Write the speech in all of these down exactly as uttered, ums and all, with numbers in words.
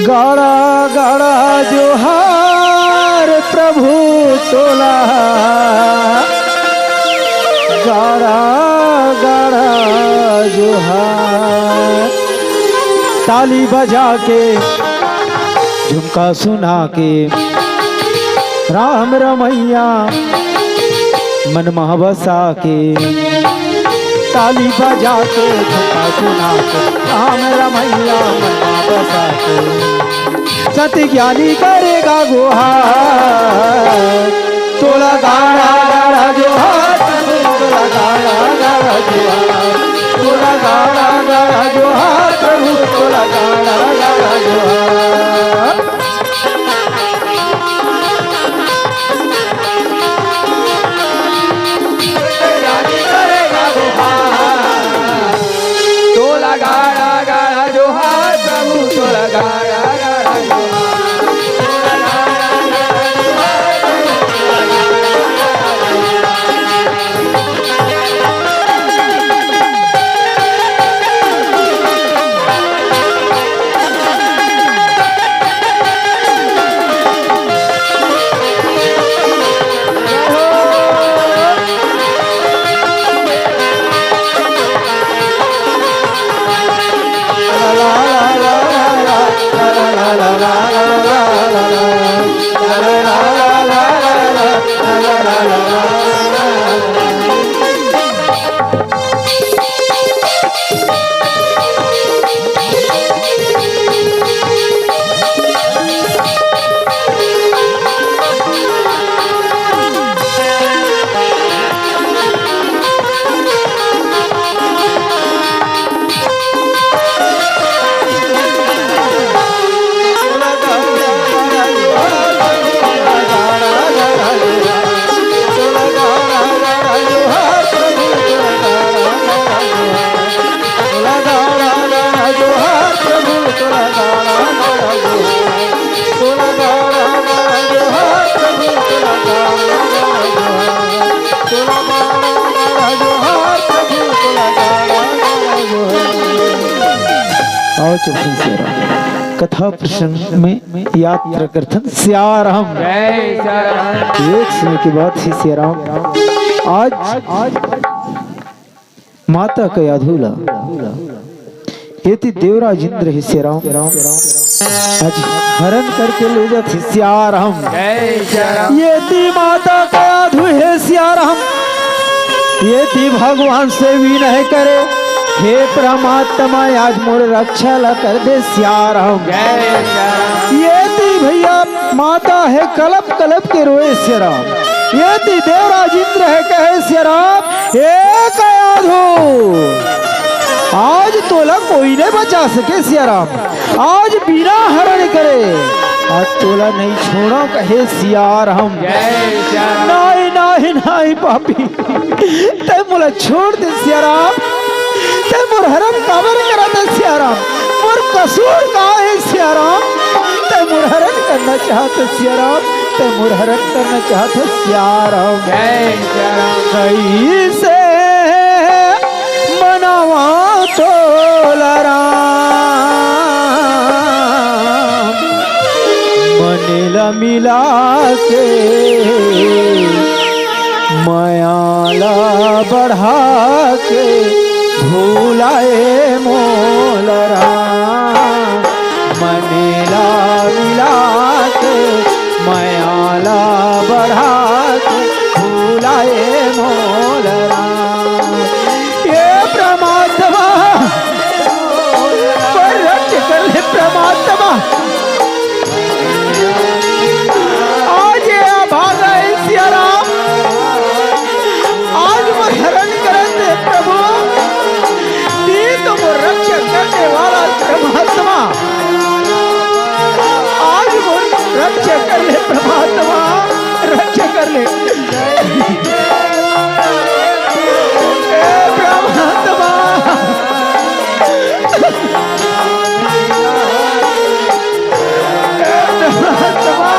गाड़ा गाड़ा जोहार प्रभु तोला, गाड़ा गाड़ा जोहार। ताली बजा के, झुमका सुना के, राम रमैया मन मा बसा के, ताली बजा के, झुमका सुना के, राम रमैया मन मा बसा के। सत ज्ञानी करेगा गुहार, तोला गाड़ा गाड़ा जोहार, तोला गाड़ा गाड़ा जोहार, तोला गाड़ा गाड़ा जोहार, प्रभु तोला गाड़ा गाड़ा जोहार। तोला गाड़ा गाड़ा जोहार प्रभु, तोला गाड़ा गाड़ा जोहार। आओ चुप सिंह शेरा। कथा प्रसंग में यात्रा करथन सियाराम। जय सियाराम। एक समय की बात हे सियाराम, आज माता के आधू ला एती देवराज इंद्र हे सियाराम, आज हरण करके ले जात हे सियाराम। जय सियाराम। एती माता के आधू हे सियाराम, एती भगवान से विनय करे, हे परमात्मा, आज मोर रक्षा ला कर दे सियाराम। जय सियाराम। एती भैया माता हे कलप कलप के रोए सियाराम, एती देवराज इंद्र हे कहे सियाराम, हे कयाधू, आज तोला कोई नहीं बचा सके सियाराम, आज बिना हरण करे आज तोला नहीं छोड़ो कहे सियाराम। जय सियाराम। नहीं, नहीं, नहीं पापी, तै मोला छोड़ दे सियाराम, तै मोर हरण काबर करत हे सियाराम, मोर कसूर का हे सियाराम, तै मोर हरण करना चाहत हे सियाराम, तै मोर हरण करना चाहत हे सियाराम। जय सियाराम। कैसे मनावा तोला राम, मन ला मिला के, मया ला बढ़ा के, भुलाए मोला राम, मन ला मिला के, मया ला बढ़ा के, भुलाए मोला राम। हे परमात्मा, मोर रक्षा कर ले परमात्मा। आज ये अभागा हे सियाराम, आज मोर हरण करत हे प्रभु, तैं तो मोर रक्षा करने वाला परमात्मा, आज मोर रक्षा कर ले परमात्मा, रक्षा कर ले। हे परमात्मा, हे परमात्मा।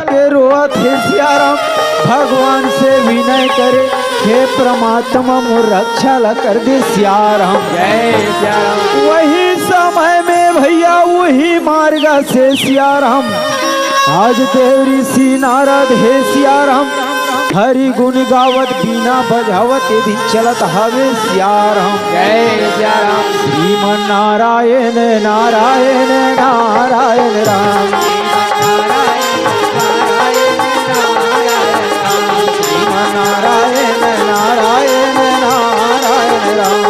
के रोवत हे सियाराम, भगवान से विनय करे, हे परमात्मा मोर रक्षा ला कर दे सियाराम। जय सियाराम। वही समय में भैया वही मार्ग से सियाराम, आज देव ऋषि नारद हे सियाराम, हरि गुण गावत बीना बजावत ए दिन चलत हावे सियाराम। जय सियाराम। श्रीमन नारायण नारायण नारायण राम। श्रीमन नारायण नारायण नारायण राम।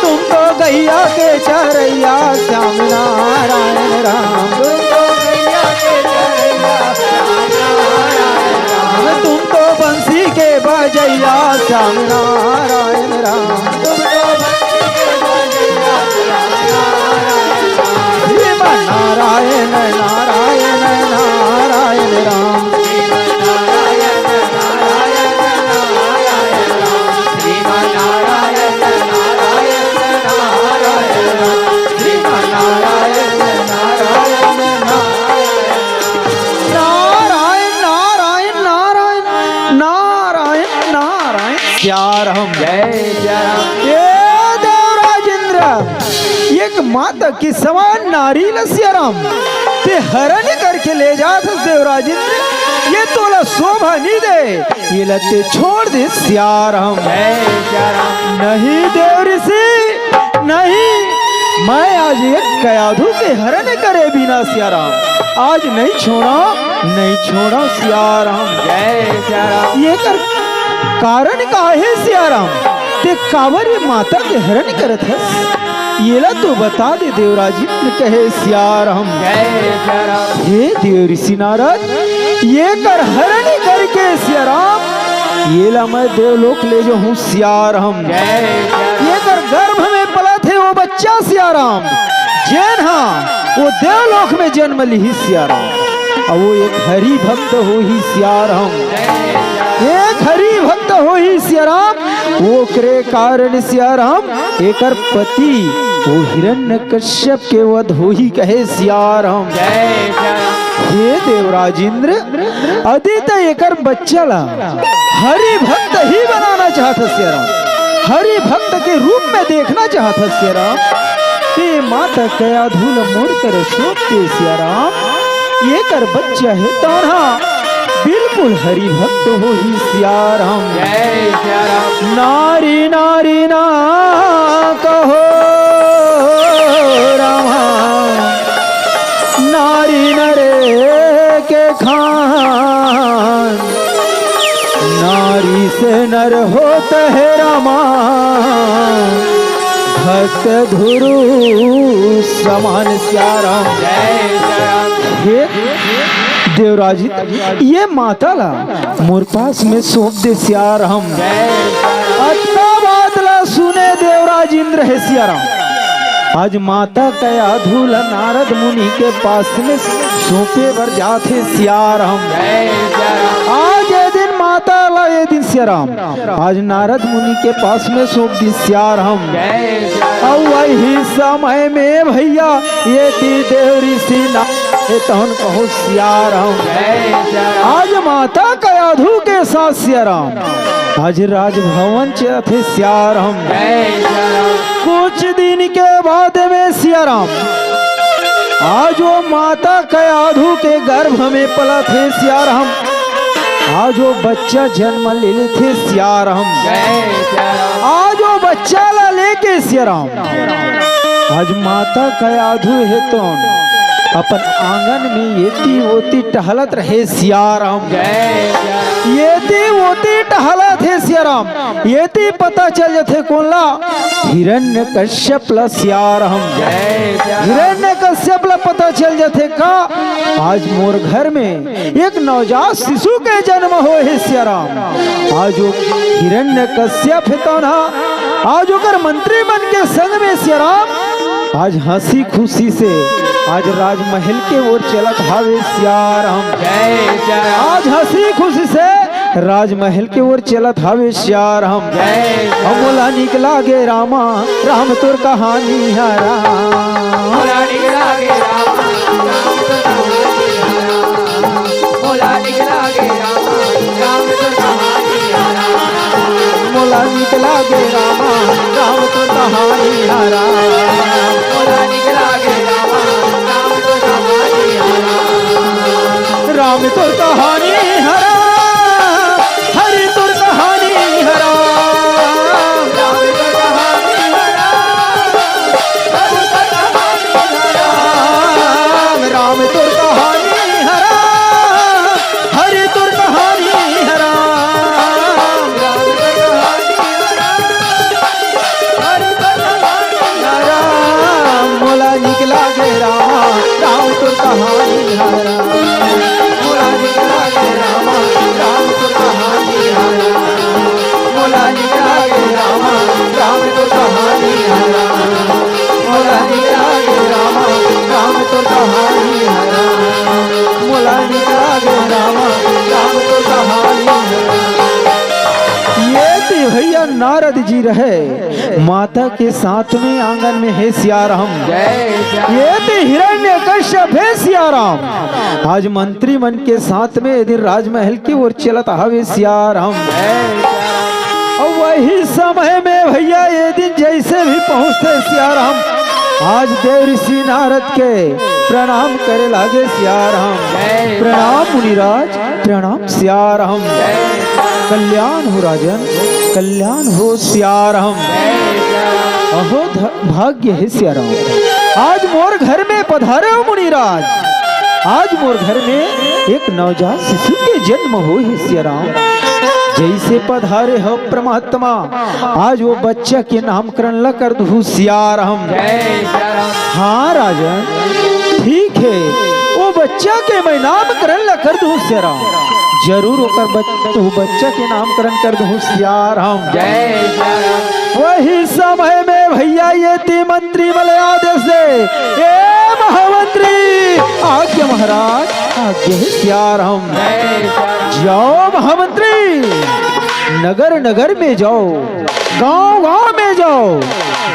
तुम तो गैया के चरैया श्याम नारायण राम। तुम तो गैया के चरैया श्याम नारायण राम। तुम तो बंसी के बजैया श्याम नारायण राम। तुम तो बंसी के बजैया श्याम नारायण राम। श्रीमन नारायण नारायण नारायण राम। नारायण नारायण नारायण नारायण नारायण सियाराम। जय सियाराम। ए देवराज इंद्र, एक माता के समान नारी ल सियाराम ते हरण करके ले जात हस देवराज इंद्र, ये तोला शोभा नहीं दे, ये ला ते छोड़ दे सियाराम। जय सियाराम। नहीं देव ऋषि, नहीं, मैं आज एक कयाधु के हरण करे बिना सियाराम आज नहीं छोड़ा, नहीं छोड़ा सियाराम। जय सियाराम। ये कर कारण का हे सियाराम, ते काबर ये माता के हरण करत हस? येला तो बता दे देवराज इंद्र कहे सियाराम। जय सियाराम। हे देव ऋषि नारद, ये कर हरण करके सियाराम, येला मैं देवलोक ले जाहूं सियाराम। जय सियाराम। ये कर गर्भ में पलत हे वो बच्चा सियाराम, जेन हा वो देवलोक में जन्म लिही सियाराम। अब वो एक हरि भक्त होही सियाराम, एक हरि भक्त होही सियाराम, ओकरे कारण सियाराम एकर पति वो हिरण्यकश्यप के वध होही कहे सियाराम। जय सियाराम। हे देवराज इंद्र, अदि त एकर बच्चा ला हरि भक्त ही बनाना चाहत हस सियाराम, हरि भक्त के रूप में देखना चाहत हस सियाराम। ते माता कयाधु ल मोर कर सौंप दे सियाराम, एकर बच्चा हे तोन हा बिल्कुल हरि भक्त होही सियाराम। जय सियाराम। नारी नारी ना कहो रामा, नारी नरे के खान, नारी से नर होत हे रामा, भक्त धुरु समान सियाराम। जय सियाराम। हे देवराज, ये माता ला मोर पास में सौंप दे सियाराम। अतना बात ला सुने देवराज इंद्र हे सियाराम, आज माता कयाधु ला नारद मुनि के पास में सौंपे बर जात हे सियाराम। आज ये दिन माता ला, ये दिन सियाराम, आज नारद मुनि के पास में सौंप दिस सियाराम। अउ वही समय में भैया ये ती देव ऋषि ना, ए तहन कहो सियाराम। आज माता कयाधु के साथ सियाराम, आज राजभवन चलत हे सियाराम। कुछ दिन के बाद में सियाराम, आज वो माता कयाधु के गर्भ में पलत हे सियाराम, आज वो बच्चा जन्म ले लेथे सियाराम। आज वो बच्चा ला लेके सियाराम, आज माता कयाधु हे तोन अपन आंगन में एती ओती टहलत रहे सियाराम। एती ओती टहलत हे सियाराम। एती पता चल जथे कोन ला? हिरण्यकश्यप ला सियाराम। हिरण्यकश्यप ला पता चल जथे का आज मोर घर में एक नवजात शिशु के जन्म होय हे सियाराम। आज वो हिरण्यकश्यप हे तोन हा, आज ओकर मंत्री मन के संग में सियाराम आज हंसी खुशी से आज राजमहल के ओर चलत हावे सियाराम। आज हंसी खुशी से राजमहल के ओर चलत हावे सियाराम। हम बोला निकला गे रामा, राम तोर कहानी हा राम। मोला निकला गे रामा, राम तो कहानी हरा। मोला निकला गे रामा, राम तो कहानी हरा। मोला निकला गे रामा, राम तो कहानी हरा। मोला निकला गे रामा, राम तो कहानी हरा। राम तोर कहानी हरा, हरि तोर कहानी हरा। राम तोर कहानी हरा, हरि तोर कहानी हरा। राम तोर कहानी हरा, हरि तोर कहानी हरा। राम तोर कहानी हरा। राम मोला निकला गे रामा, राम तोर कहानी हरा। मोला निकला गे रामा, राम तोर कहानी हरा। मोला निकला गे रामा, राम तोर कहानी हरा। मोला निकला गे रामा, राम तोर कहानी हरा। मोला निकला गे रामा, राम तोर कहानी हरा। ये ती भैया नारद जी रहे, माता के साथ में आंगन में हे सियाराम। जय सिया- ये ती हिरण्यकश्यप हे सियाराम। आज मंत्री मन के साथ में ये दिन राजमहल की ओर चलत हवे सियाराम। जय सिया- अउ वही समय में भैया ये दिन जैसे भी पहुँचथे सियाराम, आज देव ऋषि नारद के प्रणाम करे लागे सियाराम। जय प्रणाम मुनिराज, प्रणाम सियाराम। कल्याण हो राजन, कल्याण हो सियाराम। अहो ध-, भाग्य हे सियाराम, आज मोर घर में पधारे हो मुनिराज। आज मोर घर में एक नवजात शिशु के जन्म होय हे सियाराम। जैसे पधारे हो परमात्मा, आज वो बच्चा के नामकरण ला कर दूँ सियाराम। जय सिया राम। हाँ राजन, ठीक हे, वो बच्चा के मैं नामकरण ला कर दूँ सियाराम। जरूर ओकर बच-, वो बच्चा के नामकरण कर दूँ सियाराम। जय सिया राम। वही समय में भैया ये ती मंत्री मन ला आदेश दे, ए महामंत्री, आज्ञा महाराज, आज्ञा हे सियाराम। जय सिया राम। जाओ महामंत्री, नगर नगर में जाओ, गांव गांव में जाओ,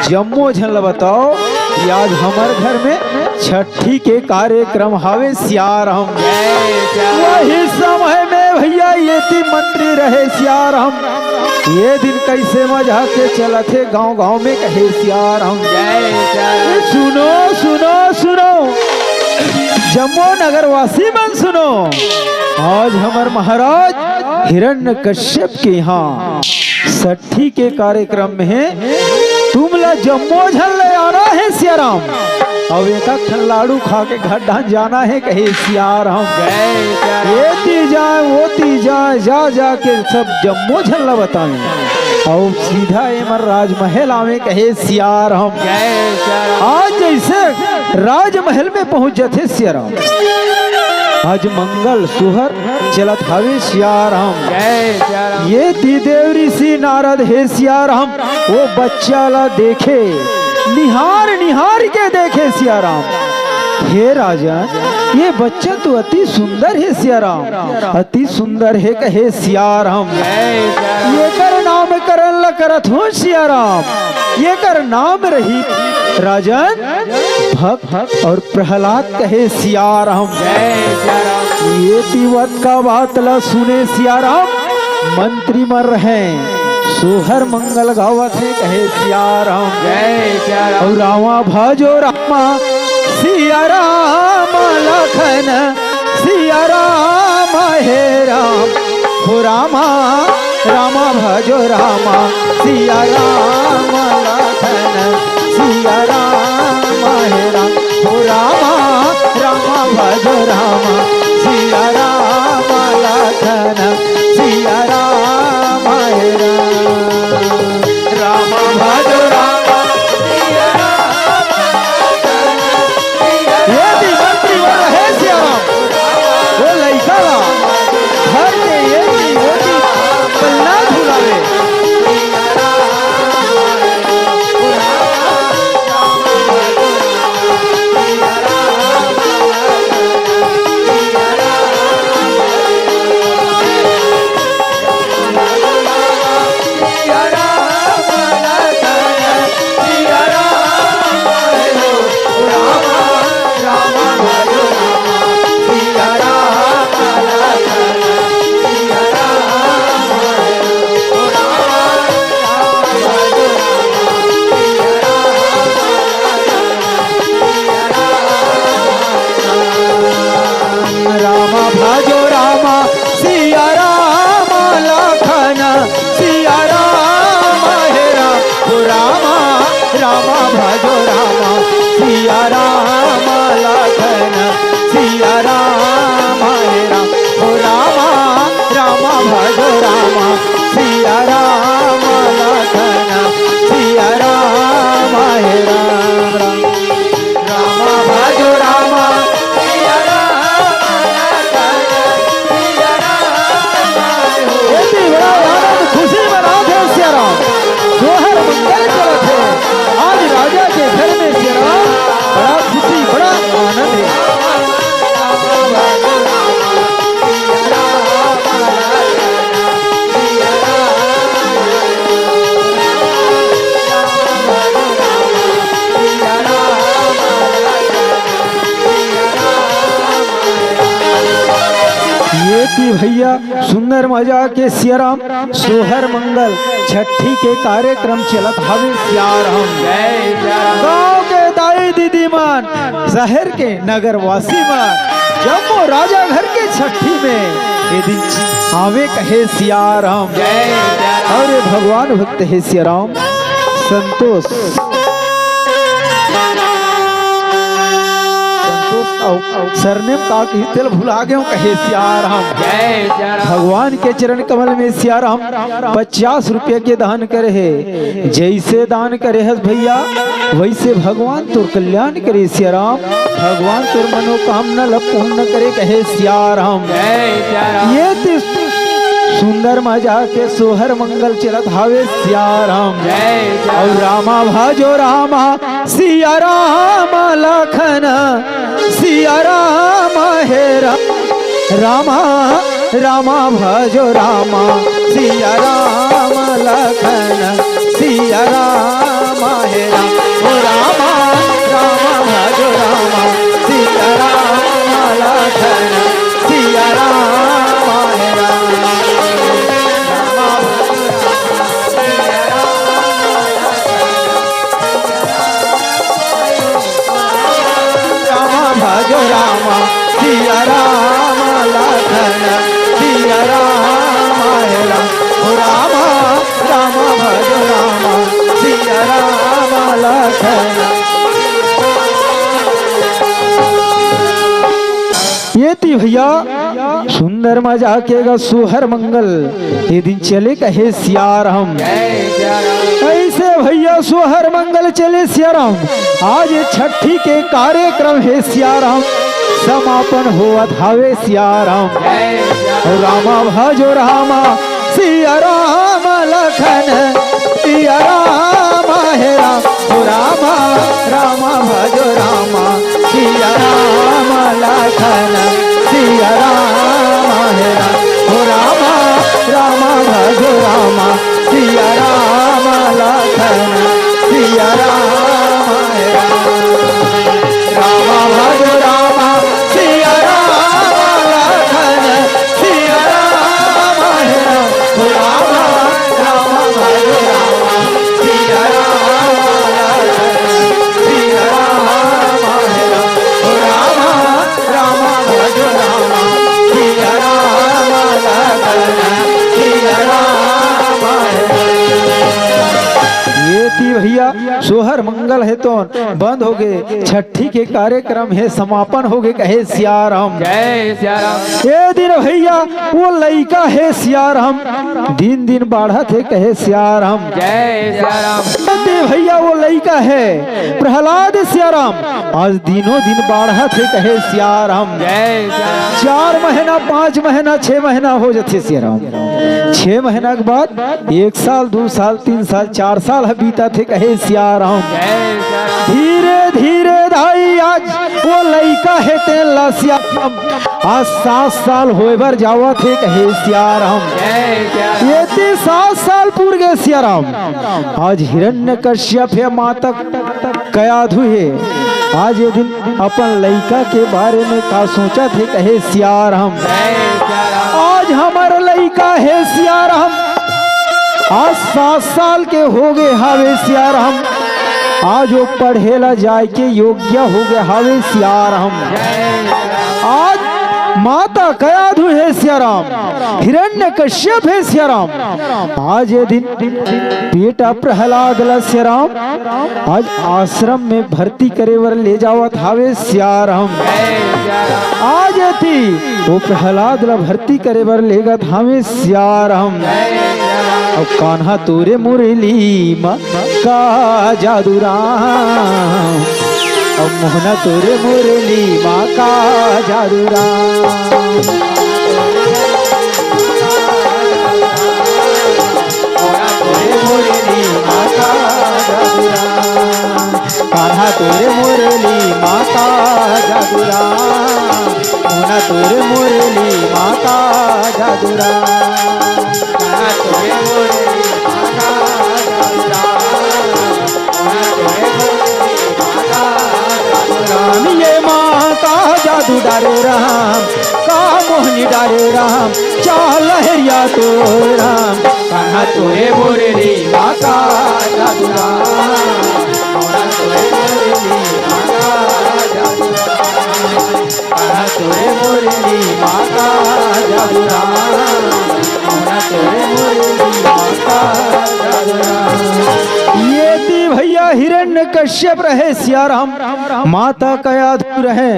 जम्मो झन ल बताओ कि आज हमर घर में छठी के कार्यक्रम हावे सियाराम। जय सिया राम। वही समय में भैया ये ती मंत्री रहे सियाराम। ये दिन कैसे मजा के चलत हे गांव गांव में कहे सियाराम। जय सिया राम। सुनो, सुनो, सुनो, जम्मो नगरवासी मन सुनो, आज हमर महाराज हिरण्यकश्यप के यहाँ छठी के कार्यक्रम में तुम ला जम्मो झन ले आना हे सियाराम। अउ एक ठन लाडू खा के घर डाहन जाना हे कहे सियाराम। जय सिया राम। ये ती जाए, वो ती जाए, जा जा के सब जम्मो झन ला बताए। अउ सीधा एमन राजमहल आवे कहे सियाराम। जय सिया राम। आज जैसे राजमहल में पहुंच जाथे सियाराम, आज मंगल सुहर चलत हवे सियाराम। जय सिया राम। ये ती देव ऋषि नारद हे सियाराम, वो बच्चा ला देखे, निहार निहार के देखे सियाराम। हे राजन, ये बच्चा तो अति सुंदर हे सियाराम, अति सुंदर हे कहे सियाराम। जय सिया राम। एकर नामकरण ला करत हों सियाराम, एकर नाम रही राजन भक्त अउ प्रहलाद कहे सियाराम। जय सिया राम। ये ती ओतका बात ला सुने सियाराम, मंत्री मन रहे, सोहर मंगल गावत हे कहे सियाराम। जय सिया राम। अउ रामा भजो रामा, सिया राम लखन, सिया राम हे राम, हो रामा, रामा भजो रामा, सिया राम लखन, सिया राम हे राम, हो रामा, रामा भजो रामा, सिया राम लखन, सिया राम हे राम। रामा भजो रामा, सिया राम लखन, सिया राम। ये ती मंत्री मन रहे सिया राम, वो लइका ला घर के ये ती वो ती पल्ला झुलावे। सिया राम लखन, सिया राम हे राम राम। राम भजो राम, सिया राम लखन, सिया राम हे। एती बड़ा आनंद खुशी मनात हे सिया राम। सोहर मंगल चलत हे। आज राजा के घर में सिया राम, बड़ा खुशी, बड़ा आनंद हे। एती भैया सुंदर मजा के सिया राम सोहर मंगल छट्ठी के कार्यक्रम चलत हावे सिया राम। जय सिया राम। गांव के दाई दीदी मन, शहर के नगरवासी मन, जम्मो राजा घर के छट्ठी में ये दिन आवे कहे सिया राम। जय सिया राम। अउ भगवान भक्त हे सिया राम संतोष, संतोष अउ सरनेम का कहिथे तेला भुला गेंव कहे सिया राम। जय सिया राम। भगवान के चरण कमल में सिया राम पचास रुपया के दान करे हे। जइसे दान करे हस भैया, वइसे भगवान तोर कल्याण करे सिया राम। भगवान तोर मनोकामना ला पूर्ण करे कहे सिया राम। जय सिया राम। एती सुंदर मजा के सोहर मंगल चलत हावे सिया राम। जय सिया राम। अउ रामा भजो रामा, सिया राम लखन, सिया राम हे राम। रामा, रामा भजो रामा, सिया राम लखन, सिया राम हे राम। ओ रामा, रामा भजो रामा, सिया राम लखन, सिया राम हे राम। रामा भजो रामा, सिया राम लखन, रामा भजो रामा, सिया राम लखन, सिया राम हे राम। ओ रामा, रामा भजो रामा, सिया राम लखन। एती भैया सुंदर मजा के गा सोहर मंगल ये दिन चले कहे सिया राम। जय सिया राम। अइसे भैया सोहर मंगल चले सिया राम। आज ये छट्ठी के कार्यक्रम हे सिया राम, समापन होवत हावे सिया राम। जय सिया राम। रामा भजो रामा, सिया राम लखन, सिया राम हे राम। ओ रामा, रामा भजो रामा, सिया राम लखन, सिया राम हे राम। ओ रामा, रामा भजो रामा, सिया राम लखन, सिया राम हे राम। रामा भजो रामा, सिया राम लखन, सिया राम हे राम। ओ रामा, रामा भजो रामा, सिया राम लखन, सिया राम हे राम। ओ रामा, रामा भजो रामा, सिया राम लखन, सिया राम हे राम। एती भैया सोहर मंगल हे तो बंद होगे, छट्ठी के कार्यक्रम हे समापन होगे कहे सिया राम। जय सिया राम। ए दिन भैया वो लइका हे सिया राम, दिन दिन बाढ़त हे कहे सिया राम। जय सिया राम। ए दिन भैया वो लइका हे प्रहलाद सिया राम, आज दिनों दिन बाढ़त हे कहे सिया राम। जय सिया राम। चार महीना, पाँच महीना, छह महीना हो जथे सिया राम। छह महीना के बाद एक साल, दू साल, तीन साल, चार साल ह बीतत हे कहे सिया राम। जय सिया राम। धीरे धीरे दाई आज वो लइका हे तेन ला सिया राम, आज सात साल होय बर जावत हे कहे सिया राम। जय सिया राम। एती सात साल पूर गे सिया राम। आज हिरण्यकश्यप हे माता कयाधु हे, आज ये दिन अपन लइका के बारे में का सोचत हे कहे सिया राम। जय सिया राम। आज हमर लइका हे सिया राम, आज सात साल के होगे हावे सिया राम, आज वो पढ़े ला जाय के योग्य होगे हावे सिया राम। जय सिया राम। आज माता कयाधु हे सियाराम, हिरण्यकश्यप हे सियाराम। आज ये दिन बेटा प्रहलाद ला सियाराम आज आश्रम में भर्ती करे बर ले जावत हावे सियाराम। आज एती वो प्रहलाद ला भर्ती करे बर लेगत हावे सियाराम। अब कान्हा तोरे मुरली मा का जादू राम, अब मोहना तोरे मुरली मा का जादू राम। मोहना तोरे मुरली मा का जादू राम। कान्हा तोरे मुरली मा का जादू राम। मोहना तोरे मुरली मा का जादू राम। कान्हा तोरे मुरली मा का जादू राम। राम ये माँ का जादू डारे राम, का मोहनी डारे राम, चाल लहरिया तो राम। कान्हा तोरे मुरली माँ का जादू राम, कान्हा तोरे मुरली माँ का जादू राम, कान्हा तोरे मुरली माँ का जादू राम। ये ती भैया हिरण्यकश्यप रहे सियाराम, माता कयाधु रहे।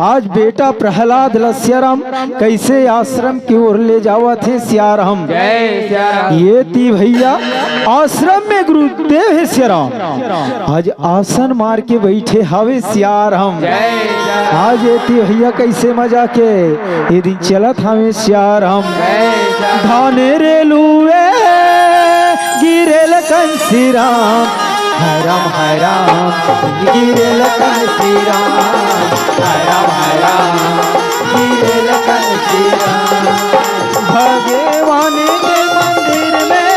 आज बेटा प्रहलाद ल सियाराम कइसे आश्रम के ओर ले जावत हे सियाराम। जय सियाराम। ये ती भैया आश्रम में गुरुदेव हे सियाराम। आज आसन मार के बइठे हावे सियाराम। जय सियाराम। आज ये ती भैया कइसे मजा के ये दिन चलत हावे सियाराम। जय सियाराम। धाने रे लुए गिरेल कंसीराम, हरम हरम गिरेल कंसीराम, हरम हरम गिरेल कंसीराम। भगवान के मंदिर में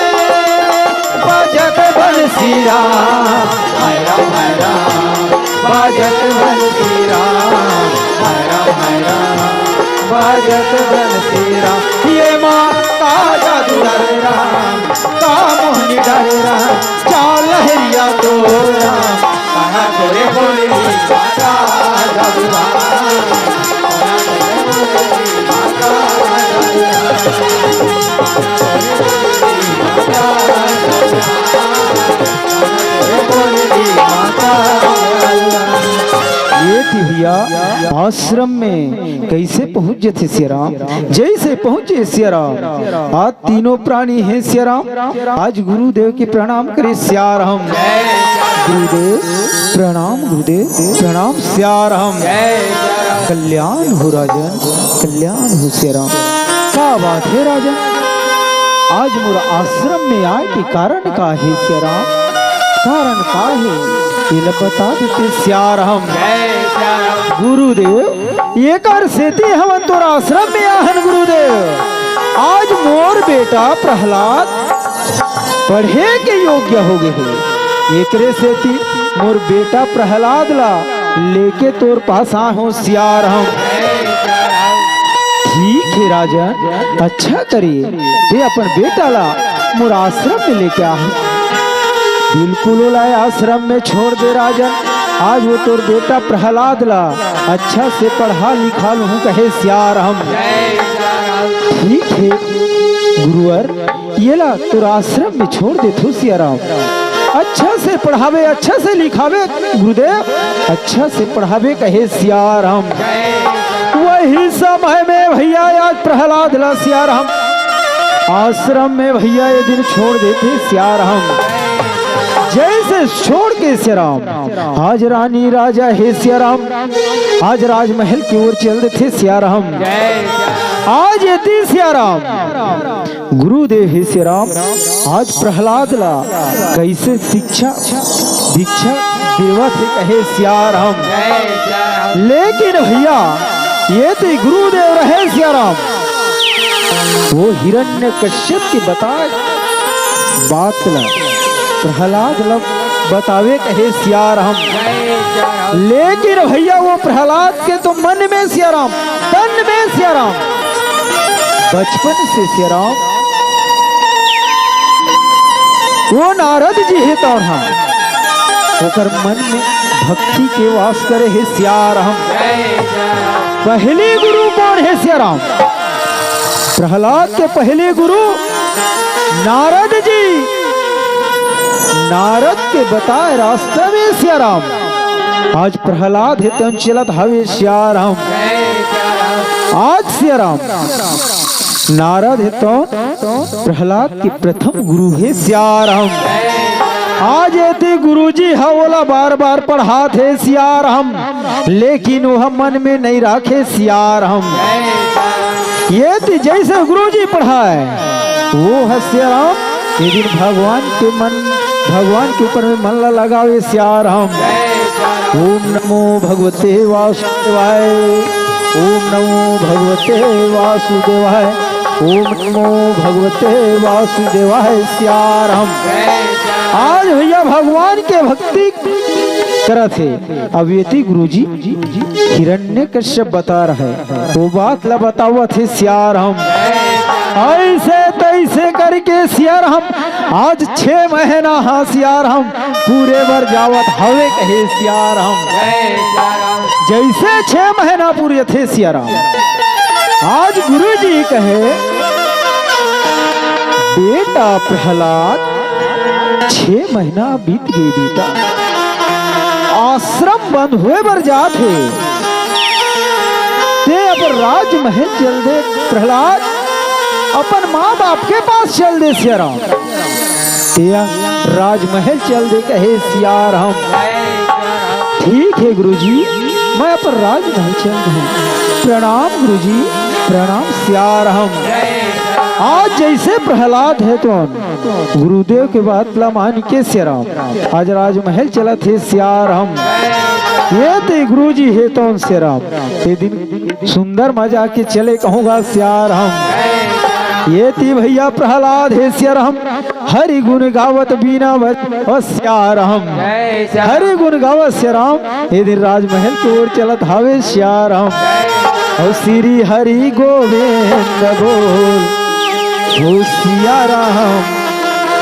बजत बंसीराम, हरम हरम बजत बंसीराम, हरम हरम बजत बंसीराम। ये माँ का जादू राम, का मोहनी डारे राम, चाल लहरिया तो राम, कान्हा तोरे बोले बाजा जादू राम, कान्हा तोरे बोले बाजा जादू राम, कान्हा तोरे बोले बाजा जादू राम, कान्हा तोरे बोले बाजा जादू राम। ये ती भैया आश्रम में कइसे पहुंच जथे सियाराम? जइसे पहुंचे सियाराम, आज तीनों प्राणी हे सियाराम, आज गुरुदेव के प्रणाम करे सियाराम। गुरुदेव प्रणाम, गुरुदेव प्रणाम सियाराम। कल्याण हो राजन, कल्याण हो सियाराम। का बात हे राजन, आज मोर आश्रम में आए के कारण का हे सियाराम? कारण का हे? ये ल बता देते सियाराम। गुरुदेव, एकर सेती हमन तोर आश्रम में आहन गुरुदेव। आज मोर बेटा प्रहलाद पढ़े के योग्य हो गे हे, एकरे सेती मोर बेटा प्रहलाद ला लेके तोर पास आए हों सियाराम। ठीक हे राजन, अच्छा करे, ते अपन बेटा ला मोर आश्रम में लेके आ। बिल्कुल ओला आश्रम में छोड़ दे राजन, आज वो तोर बेटा प्रहलाद ला अच्छा से पढ़ा लिखा लूहूं कहे सियाराम। ठीक हे गुरुवर, येला तोर आश्रम में छोड़ देथों सियाराम। अच्छा से पढ़ावे, अच्छा से लिखावे गुरुदेव, अच्छा से पढ़ावे कहे सियाराम। वही समय में भैया आज प्रहलाद ला सियाराम आश्रम में भैया ये दिन छोड़ देथे सियाराम। जइसे छोड़ के सियाराम आज रानी राजा हे सियाराम, आज राजमहल के ओर चल देथे सियाराम। आज ये दिन सियाराम गुरुदेव हे सियाराम, आज प्रहलाद ला कइसे शिक्षा दीक्षा देवत हे कहे सियाराम। लेकिन भैया, ये ती गुरुदेव रहे सियाराम, वो हिरण्यकश्यप के बताए बात ला प्रहलाद ला बतावे कहे सियाराम। लेकिन भैया, वो प्रहलाद के तो मन में सियाराम, तन में सियाराम, बचपन से सियाराम वो नारद जी हे तोर हा, ओकर मन में भक्ति के वास करे हे सियाराम। पहली गुरु कोन हे सिया राम। प्रहलाद के पहले गुरु नारद जी, नारद के बताए रास्ता में सिया राम। आज प्रहलाद हे तेन चलत हवे सिया राम। आज सिया राम, नारद हे तेन प्रहलाद के प्रथम गुरु हे सिया राम। आज एती गुरुजी ह ओला बार बार पढ़ात हे सिया राम, लेकिन वह मन में नहीं राखे सिया राम। एती जैसे गुरुजी पढ़ाए, वो ह सिया राम, ये दिन भगवान के मन, भगवान के ऊपर में मन ला लगावे सिया राम। ओम नमो भगवते वासुदेवाय। ओम नमो भगवते वासुदेवाय। ओम नमो भगवते वासुदेवाय सिया राम। आज भैया भगवान के भक्ति करत हे। अब एती गुरुजी हिरण्यकश्यप बता रहे, वो बात ला बतावत हे सिया राम। ऐसे तैसे करके सिया राम आज छह महीना हा सिया राम पूरे बर जावत हवे कहे सिया राम। जैसे छह महीना पूरे थे सिया राम, आज गुरुजी कहे, "बेटा प्रहलाद, छह महीना बीत गे बेटा, आश्रम बंद होए बर जात हे, ते अब राजमहल चल दे प्रहलाद, अपन माँ बाप के पास चल दे सिया राम।" तेहा राजमहल चल दे कहे सिया राम। ठीक हे गुरुजी, मैं अपन राजमहल चल दूँ। प्रणाम गुरुजी, प्रणाम सिया राम। आज जैसे प्रहलाद हे तेन गुरुदेव के बात ला मान के सिया राम आज राजमहल चलत हे सिया राम। एती गुरुजी हे तेन सिया राम, ए दिन सुंदर मजा के चले कहूँगा सिया राम। एती भैया प्रहलाद हे सिया राम, हरि गुण गावत बीना बज ओ सिया राम। हरि गुण गावत सिया राम, ए दिन राजमहल के ओर चलत हावे सिया राम। ओ श्री हरि गोविंद बोल, ओ सिया राम,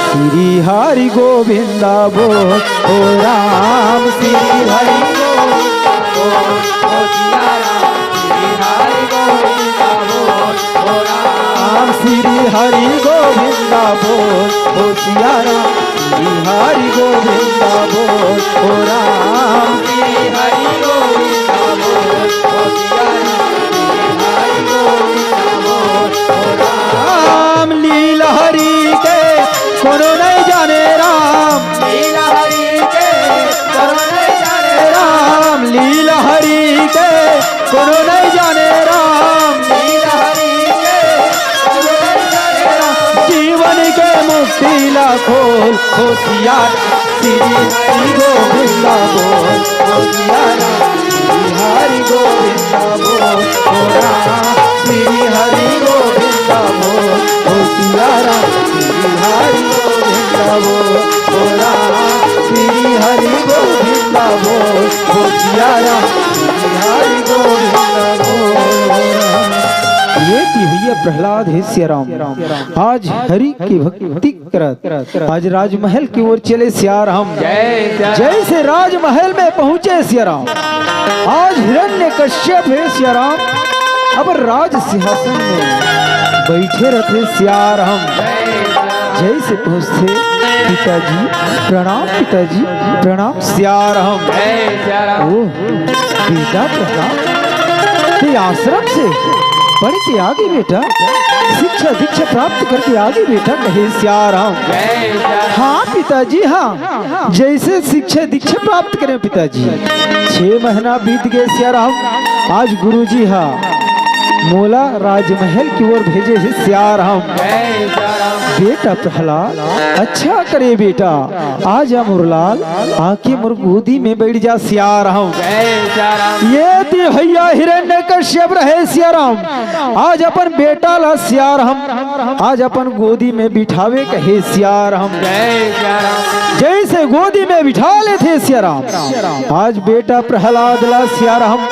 श्री हरि गोविंदा बोल, ओ राम श्री हरि गोविंदा बोल, ओ सिया राम श्री हरि गोविंदा बोल, ओ राम श्री हरि गोविंदा बोल, ओ सिया राम श्री हरि गोविंदा बोल, ओ राम श्री हरि गोविंदा बोल, ओ सिया राम श्री हरि गोविंदा बोल, ओ राम। राम लीला हरि के कोनो नहीं जाने राम। लीला हरि के कोनो नहीं जाने राम। लीला हरि के कोनो नहीं जाने राम। लीला हरि के कोनो नहीं जाने राम। जीवन के मुक्ति ला खोल ओ सिया राम। श्री हरि गोविंदा बोल ओ सिया राम। श्री हरि गोविंदा बोल ओ राम। श्री हरि गोविंदा बोल ओ सिया राम। श्री हरि गोविंदा बोल ओ राम। श्री हरि गोविंदा बोल ओ सिया राम। श्री हरि गोविंदा बोल ओ राम। एती भैया प्रहलाद हे सिया राम, आज हरि की भक्ति करत आज राजमहल की ओर चले सिया राम। जय सिया राम। जैसे राजमहल में पहुंचे सिया राम, आज हिरण्यकश्यप हे सिया राम, अब राज सिंहासन में बैठे रथे सिया राम। जैसे पहुंचथे, पिताजी प्रणाम, पिताजी प्रणाम सिया राम। जय सिया राम। ओह, बेटा प्रहलाद, ते आश्रम से पढ़ के आगे बेटा, शिक्षा दीक्षा प्राप्त करके आगे बेटा, कहे सिया राम। जय सिया राम। हाँ पिताजी, हाँ, जैसे शिक्षा दीक्षा प्राप्त करे पिताजी। छह महीना बीत गए सिया राम, आज गुरुजी हा मोला राजमहल की ओर भेजे हे सिया राम। जय सिया राम। बेटा प्रहलाद, अच्छा करे बेटा, आज मोर लाल आके मोर गोदी में बैठ जा सिया राम। जय सिया राम। एती भैया हिरण्यकश्यप रहे सिया राम, आज अपन बेटा ला सिया राम, आज अपन गोदी में बिठावे कहे सिया राम। जय सिया राम। जैसे गोदी में बिठा लेथे सिया राम, आज बेटा प्रहलाद ला सिया राम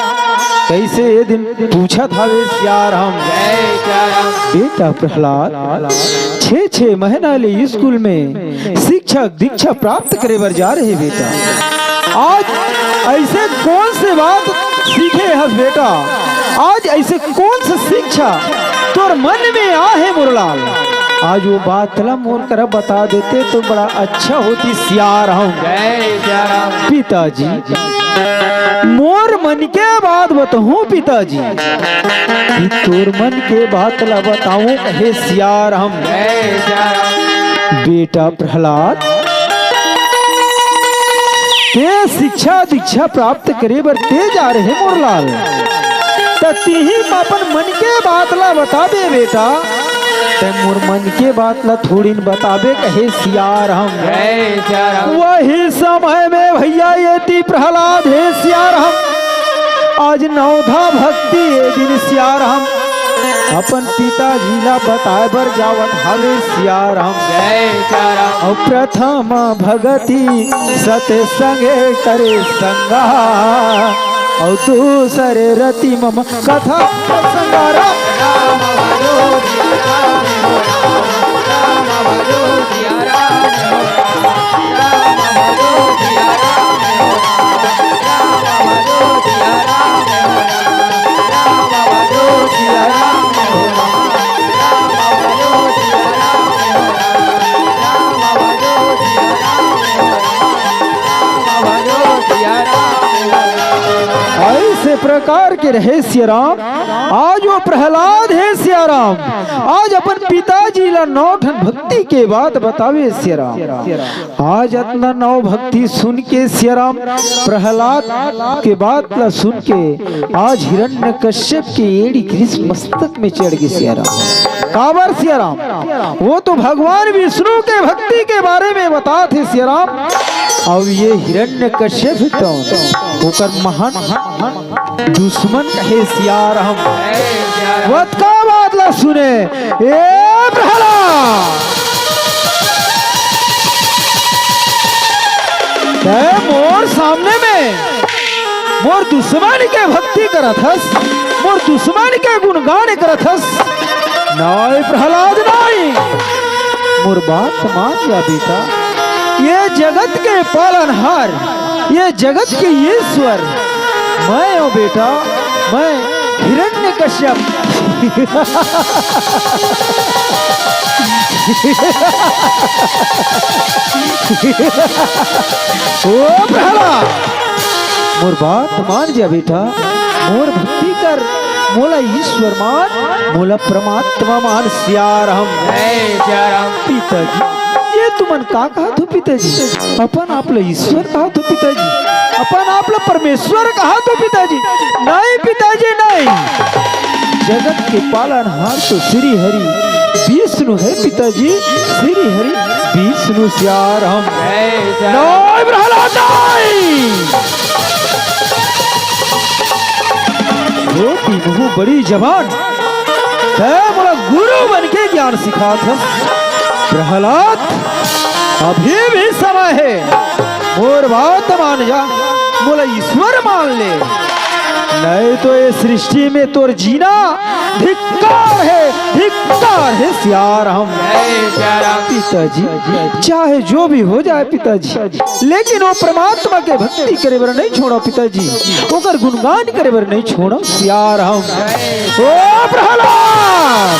कैसे ए दिन पूछत हवे सिया राम। जय सिया राम। बेटा प्रहलाद, छह छह महीना ले स्कूल में शिक्षक दीक्षा प्राप्त करे बर जा रहे बेटा, आज ऐसे कौन से बात सीखे हस बेटा, आज ऐसे कौन सा शिक्षा तोर मन में आहे मोर लाल? आज वो बात ला मोर करा बता देते तो बड़ा अच्छा होती सियाराम। जय सियाराम। पिताजी, मोर मन के बात बताऊं पिताजी, कि तोर मन के बात ला बताऊं कहे सियाराम। जय सियाराम। बेटा प्रहलाद, ते शिक्षा दीक्षा प्राप्त करे बर ते जा रहे मोर लाल, त तिही अपन मन के बात ला बताबे बेटा। ते मोर मन के बात ला थोड़िन बताबे कहे सियाराम। जय सियाराम। वही समय में भैया ये ती प्रहलाद हे सियाराम, आज नवधा भक्ति ये दिन सियाराम अपन पिताजी ला बताए बर जावत हवे सियाराम। जय सियाराम। अउ प्रथम भगति सत संगे करे संगा, अउ दूसरे रति मम कथा संगा। राम ऐसे प्रकार के रहे सियाराम। आज वो प्रहलाद हे सियाराम, आज अपन पिताजी ला नौ ठन भक्ति के बात बतावे सियाराम। आज अतना नौ भक्ति सुन के सियाराम, प्रहलाद के बात ला सुन के आज हिरण्यकश्यप के एड़ी ग्रीस मस्तक में चढ़ गे सियाराम। काबर सियाराम? वो तो भगवान विष्णु के भक्ति के बारे में बतात हे सियाराम। अब ये हिरण्यकश्यप तो ओकर महान दुश्मन कहे सियाराम। वतका बात ला सुने, ए प्रहलाद, तै मोर सामने में मोर दुश्मन के भक्ति करत हस, मोर दुश्मन के गुणगान करत हस। नाय प्रहलाद, नाय, मोर बात मान जा बेटा। ये जगत के पालनहार, ये जगत के ईश्वर मैं हूँ बेटा, मैं हिरण्यकश्यप। ओ प्रहलाद, मोर बात मान जा बेटा, मोर भक्ति कर, मोला ईश्वर मान, मोला परमात्मा मान, सियाराम। जय सियाराम। पिताजी, ये तुमन का कहत हो पिताजी? अपन आप ला ईश्वर कहत हो पिताजी, अपन आप ला परमेश्वर कहत हो पिताजी। नहीं पिताजी, नहीं। जगत के पालनहार तो श्री हरि विष्णु है पिताजी, श्री हरि विष्णु सियाराम। जय सियाराम। नहीं प्रहलाद, नहीं। वो तीनों बड़ी जबान, तै मोला गुरु बन के ज्ञान सिखात हस। प्रहलाद, अभी भी समय है, मोर बात मान जा, मोला ईश्वर मान ले, नहीं तो ये सृष्टि में तोर जीना धिक्कार है, धिक्कार है सियाराम। जय सियाराम। पिताजी, चाहे जो भी हो जाए पिताजी, लेकिन वो परमात्मा के भक्ति करे बर नहीं छोड़ो पिताजी, ओकर गुणगान करे बर नहीं छोड़ो सियाराम। ओ प्रहलाद,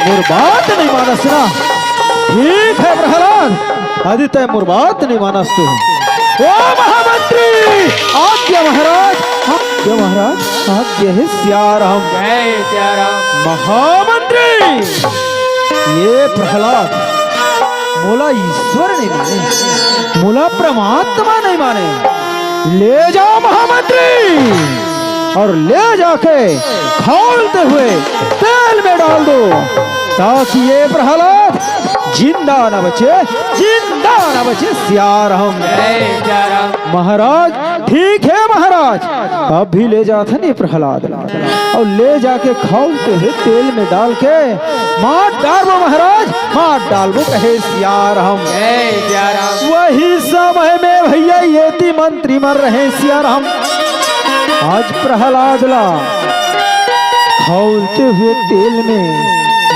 मोर बात नहीं मानस ना? ठीक है प्रहलाद, यदि तै मोर बात नहीं मानस तो ओ महामंत्री, आज्ञा महाराज, आज्ञा महाराज, आज्ञा है सियाराम। जय सियाराम। महामंत्री, ये प्रहलाद मोला ईश्वर नहीं माने, मोला परमात्मा नहीं माने। ले जाओ महामंत्री, और ले जाके खौलते हुए तेल में डाल दो, ताकि ये प्रहलाद जिंदा न बचे, जिंदा न बचे। सियाराम। जय सियाराम। महाराज, ठीक है महाराज, अभी ले जाथन ये प्रहलाद ला, और ले जाके खौलते हुए तेल में डाल के मार डालबो महाराज, मार डालबो कहे सियाराम। जय सियाराम। वही समय में भैया ये ती मंत्री मन रहे सियाराम। आज प्रहलाद ला खौलते हुए तेल में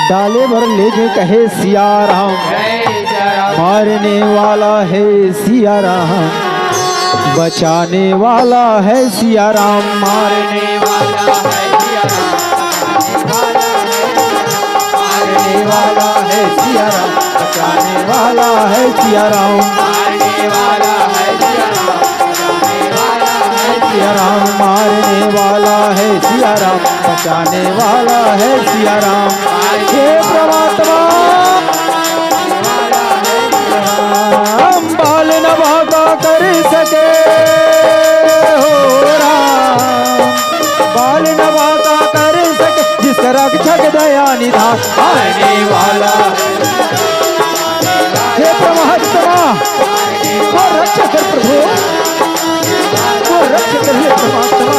डाले बर ले गे कहे सियाराम। जय सियाराम। मारने वाला है सियाराम। बचाने वाला है सिया राम, मारने वाला है सिया राम, मारने वाला है सिया राम, बचाने वाला है सिया राम, मारने वाला है सिया राम, बचाने वाला है सिया राम, मारने वाला है सिया राम, बचाने वाला है सिया राम। हे परमात्मा, हम बाल न बांका कर सके हो राम, बाल न बांका कर सके, जिसका रक्षक दया निधान आने वाला। हे परमात्मा, वो रक्षा कर प्रभु, वो रक्षा कर हे परमात्मा।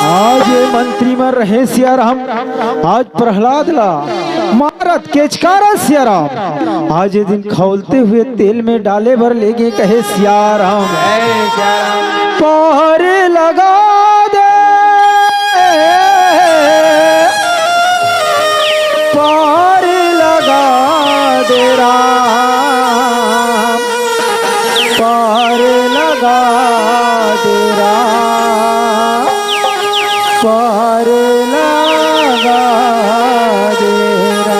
आज ये मंत्री मन रहे सिया राम, आज प्रहलाद ला मारत केचकारत सिया राम, आज ये दिन खौलते हुए तेल में डाले बर लेगे कहे सिया राम। पार लगा दे, पार लगा दे राम, पार लगा दे राम, पार लगा दे राम।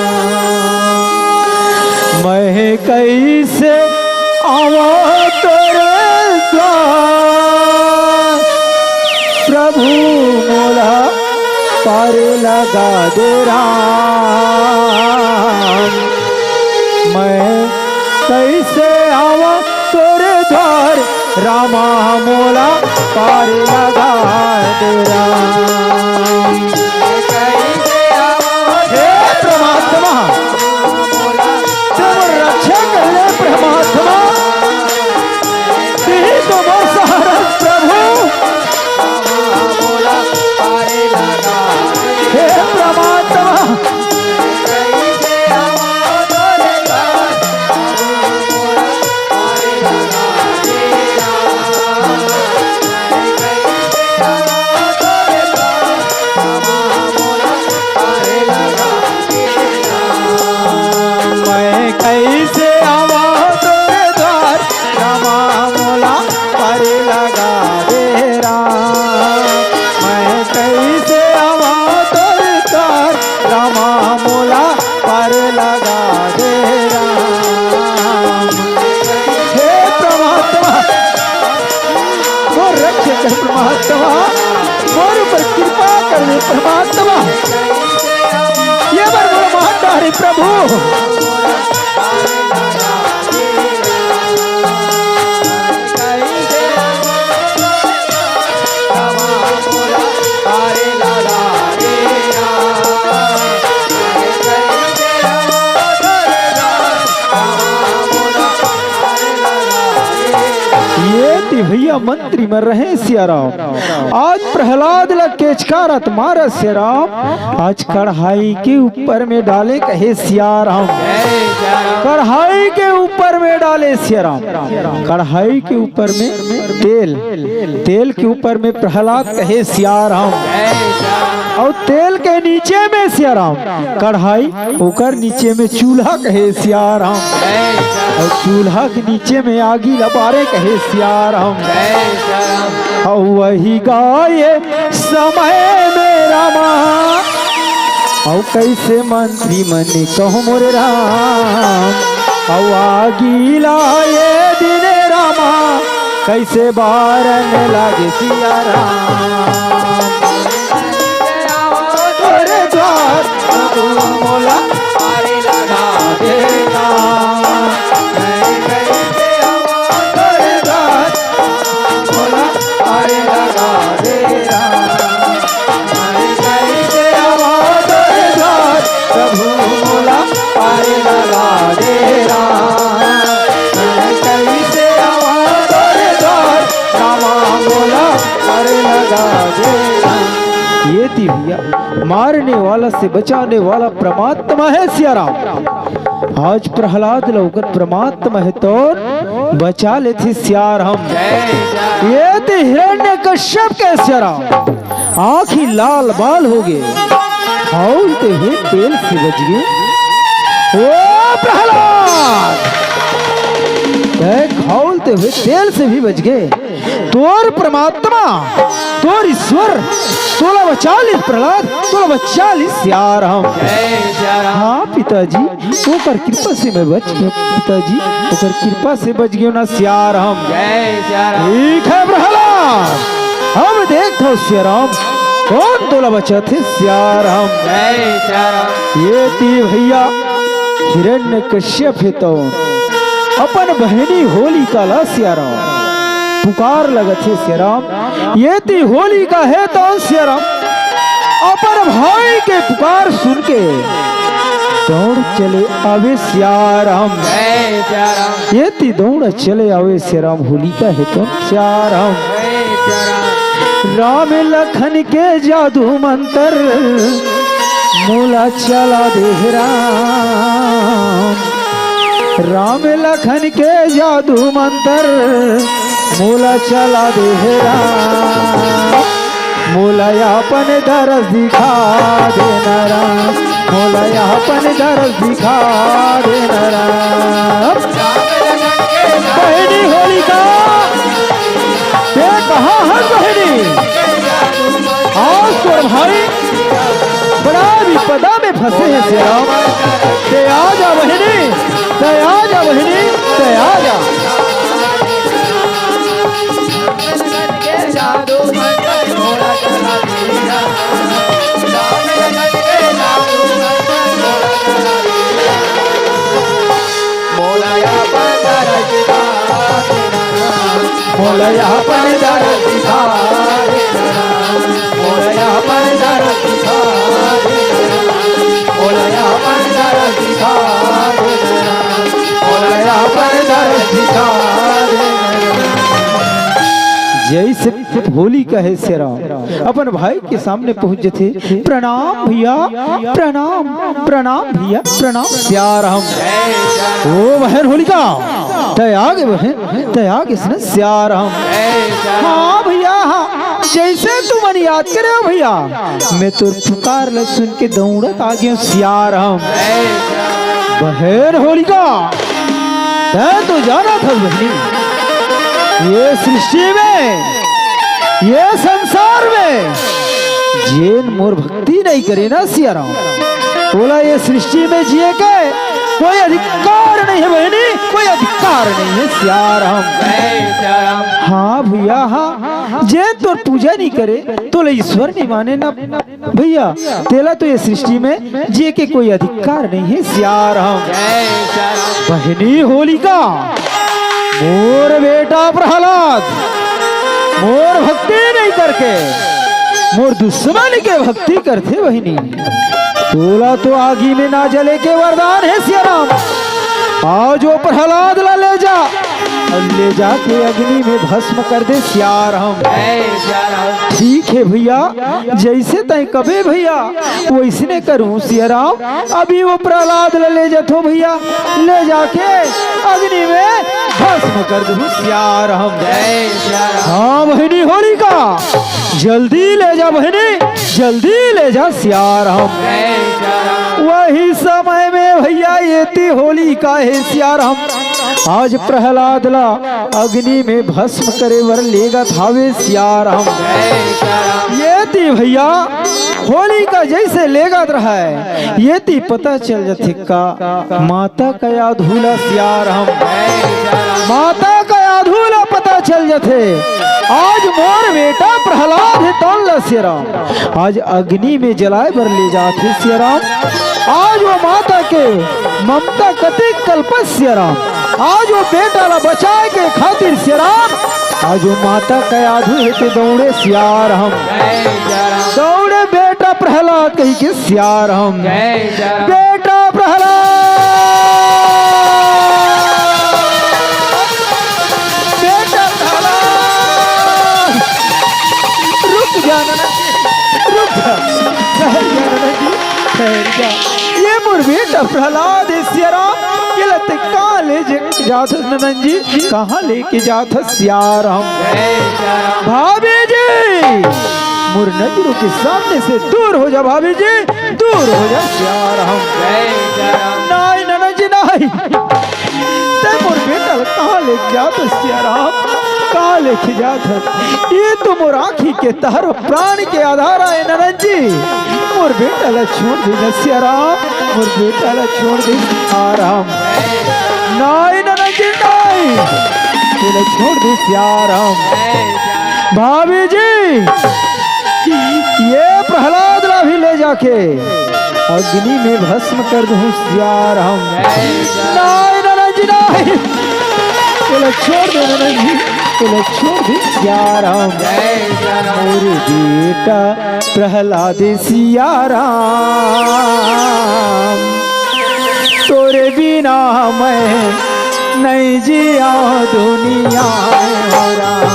मैं कैसे आवा तोरे द्वार, प्रभु मोला पार लगा दे राम। मैं कैसे आवा तोरे द्वार, रामा मोला पार लगा दे राम। हे परमात्मा, तुम रक्षा कर ले परमात्मा, तुही तो मोर सहारा प्रभु। हे परमात्मा, मैं कैसे आवा तोरे द्वार, रामा मोला पार लगा दे राम। मैं कैसे आवा तोरे द्वार, रामा मोला पार लगा दे राम। हे परमात्मा, मोर रक्षा कर परमात्मा, मोर ऊपर कृपा कर ले परमात्मा। ये बर मोर माता रे प्रभु। ये ती भैया मंत्री मन रहे सिया राम। आज प्रहलाद ला केचकारत मारत सिया राम। आज कढ़ाई के ऊपर में डाले कहे सिया राम। कढ़ाई के ऊपर में डाले सिया राम। कढ़ाई के ऊपर में तेल, तेल के ऊपर में प्रहलाद कहे सिया राम। अउ तेल के नीचे में सिया राम कढ़ाई, ओकर नीचे में चूल्हा कहे सिया राम। अउ चूल्हा के नीचे में आगी ला बारे कहे सिया राम। अउ वही गाय समय में रामा, अउ कैसे मंत्री मन कहूँ मोरे राम, अउ आगी ला ये दिन रामा, कैसे बारन लागे सिया राम। तोरे द्वार प्रभु मोला पार लगा दे राम। मैं कैसे आवा तोरे द्वार, मोला पार लगा दे राम। मैं कैसे आवा तोरे द्वार, प्रभु मोला पार लगा दे राम। मैं कैसे आवा तोरे द्वार, रामा मोला पार लगा दे राम। ये ती भैया, मारने वाला से बचाने वाला परमात्मा है सिया राम। आज प्रहलाद ला ओकर परमात्मा हे तो बचा लेथे सिया राम। ये ते हिरण्यकश्यप के सिया राम, आँखी लाल बाल हो गे। खौलते हुए तेल से बच गे। ओ प्रहलाद, तैं खौलते हुए तेल से भी बच गे। तोर परमात्मा, तोर ईश्वर, तोला बचा लिस प्रहलाद, तोला बचा लिस सियाराम। हाँ पिताजी, ओकर कृपा से मैं बच गेंव पिताजी, ओकर कृपा से बच गेंव ना सियाराम। ठीक है प्रहलाद, अब देखथंव सियाराम, कोन तोला बचाथे सियाराम। एती भइया हिरण्यकश्यप हे तौन अपन बहिनी होलिका ला सियाराम पुकार लगथे सियाराम। एती होलिका हे तौन सियाराम अपन भाई के पुकार सुन के दौड़ चले आवे सियाराम। एती दौड़ चले आवे सियाराम, होलिका हे तौन सियाराम। राम लखन के जादू मंतर मोला चला दे हे राम। राम लखन के जादू मंतर मोला चला दे हे राम। मोला अपन दरस दिखा दे ना राम, मोला अपन दरस दिखा दे ना राम। बहिनी होलिका, तैं कहाँ हस बहिनी? आज तोर भाई बड़ा विपदा में फंसे हे सियाराम। तैं आ जा बहिनी, तैं आ जा बहिनी, तैं आ जा। जइसे होलिका हे सियाराम अपन भाई के सामने पहुंच जथे। प्रणाम भइया, प्रणाम, प्रणाम भइया, प्रणाम सियाराम। ओ बहन होलिका, तैं आगे बहन, तैं आगे सुन सियाराम। हाँ भइया, हाँ, जइसे तुमन याद करे हो भइया, मैं तोर पुकार ला सुन के दौड़त आ गेंव सियाराम। बहन होलिका, तैं तो जानत हस बहिनी, ये सृष्टि में, ये संसार में जेन मोर भक्ति नइ करे ना सियाराम, ओला ये सृष्टि में जिए के कोई अधिकार नइ हे बहिनी, कोई अधिकार नइ हे सियाराम। हाँ भइया हाँ, जेन तोर पूजा नइ करे, तोला ईश्वर नइ माने ना भइया, तेला तो ये सृष्टि में जिए के कोई अधिकार नइ हे सियाराम। बहिनी होलिका, मोर बेटा प्रहलाद मोर भक्ति नइ करके मोर दुश्मन के भक्ति करथे बहिनी। तोला तो आगी में ना जले के वरदान हे सियाराम। आज ओ प्रहलाद ला ले जा अउ ले जाके अग्नि में भस्म कर दे सियाराम। ठीक हे भइया, जइसे तैं कबे भइया वइसने करहूं सियाराम। अभी ओ प्रहलाद ला ले जाथंव भइया, ले जाके अग्नि में भस्म कर दूं सियाराम। हाँ बहिनी होलिका, जल्दी ले जा बहिनी, जल्दी ले जा सियाराम। वही समय में भइया एती होलिका हे सियाराम, आज प्रहलाद ला अग्नि में भस्म करे बर लेगत हावे सियाराम। एती भइया होलिका जइसे लेगत रहय, एती पता चल जथे का माता का आधू ला सियाराम। माता का आधू ला पता चल जथे। आज मोर बेटा प्रहलाद हे तौन ला सियाराम आज अग्नि में जलाए बर ले जात हे सियाराम। आज ओ माता के ममता कतिक कलपत सियाराम, आज ओ बेटा ला बचाए के खातिर सियाराम, आज ओ माता का आधू हे ते दौड़े सियाराम। दौड़े बेटा प्रहलाद कहि के सियाराम। बेटा प्रहलाद, बेटा प्रहलाद, रुक जा ननद जी, रुक जा, ठहर जा ननद जी, ठहर जा। ये मोर बेटा प्रहलाद हे सियाराम, एला ते कहाँ ले जे-, जात हस ननद जी, कहाँ लेके जात हस सियाराम? भाभी जी, मोर नजरों के सामने से दूर हो जा भाभी जी, दूर हो जा सिया राम। जय सिया राम। नहीं ननद जी नहीं, तैं मोर बेटा ला कहाँ लेके जात हस सिया राम, कहाँ लेके जात हस? ये तो मोर आँखी के तारा, प्राण के आधार आय ननद जी, मोर बेटा ला छोड़ दे ना सिया राम, मोर बेटा ला छोड़ दे सिया राम। नहीं ननद जी नहीं, तेला छोड़ दे सिया राम। भाभी जी, ये प्रहलाद ला भी ले जाके अग्नि में भस्म कर दूं सिया राम। नहीं ननद जी नहीं, तेला छोड़ दे ननद जी, तेला छोड़ दे सिया राम। मोर बेटा प्रहलाद सिया राम, तोरे बिना मैं नहीं जिया दुनिया में हो राम।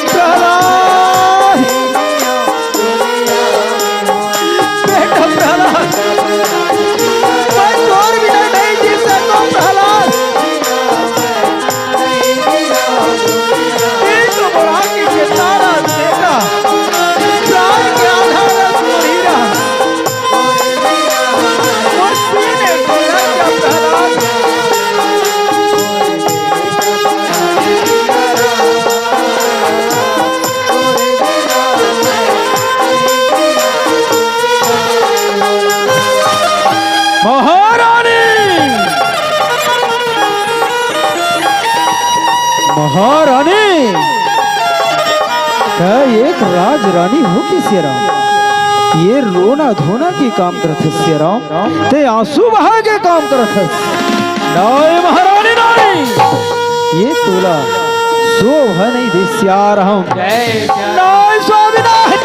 प्रहलाद, बेटा प्रहलाद, मैं तोर बिना नहीं जी सकूं प्रहलाद। ये तो मोर आँखी के तारा बेटा, प्राण के आधार मोर हीरा। मोर सीने से लग जा प्रहलाद। महारानी, महारानी, तैं एक राजरानी हो के सिया राम, ये रोना धोना के काम करत हस सिया राम, तैं आंसू बहा के काम करत हस। नहीं महारानी नहीं, ये तोला शोभा नहीं दे सिया राम। नहीं स्वामी नहीं,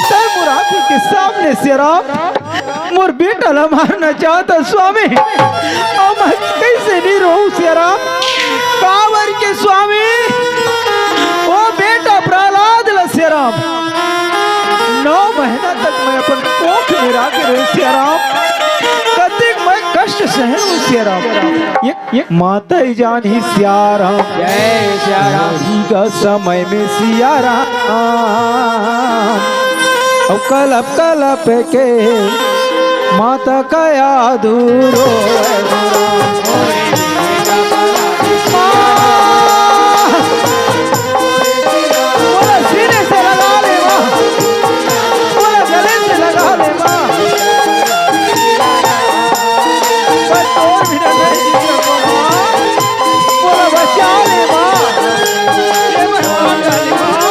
तैं मोर आँखी के सामने सिया राम मोर बेटा ला मारना चाहत हस स्वामी, अउ मैं कइसे नहीं रोहूं सिया राम? काबर के स्वामी, ओ बेटा प्रहलाद ला सिया राम, नौ महीना तक मैं अपन कोख में राखे रहेंव सिया राम, कतिक मैं कष्ट सहन हूं सिया राम। ये माता ही जानही सिया राम। जय सिया राम। वही का समय में सिया राम, अब कलप कलप के माता का याद रो। बोला सीने से लगा ले माँ, बोला गले से लगा ले माँ। बस और भी ना कहीं किसी को बोला। बोला बचा ले माँ। ये भगवान का दीवाना।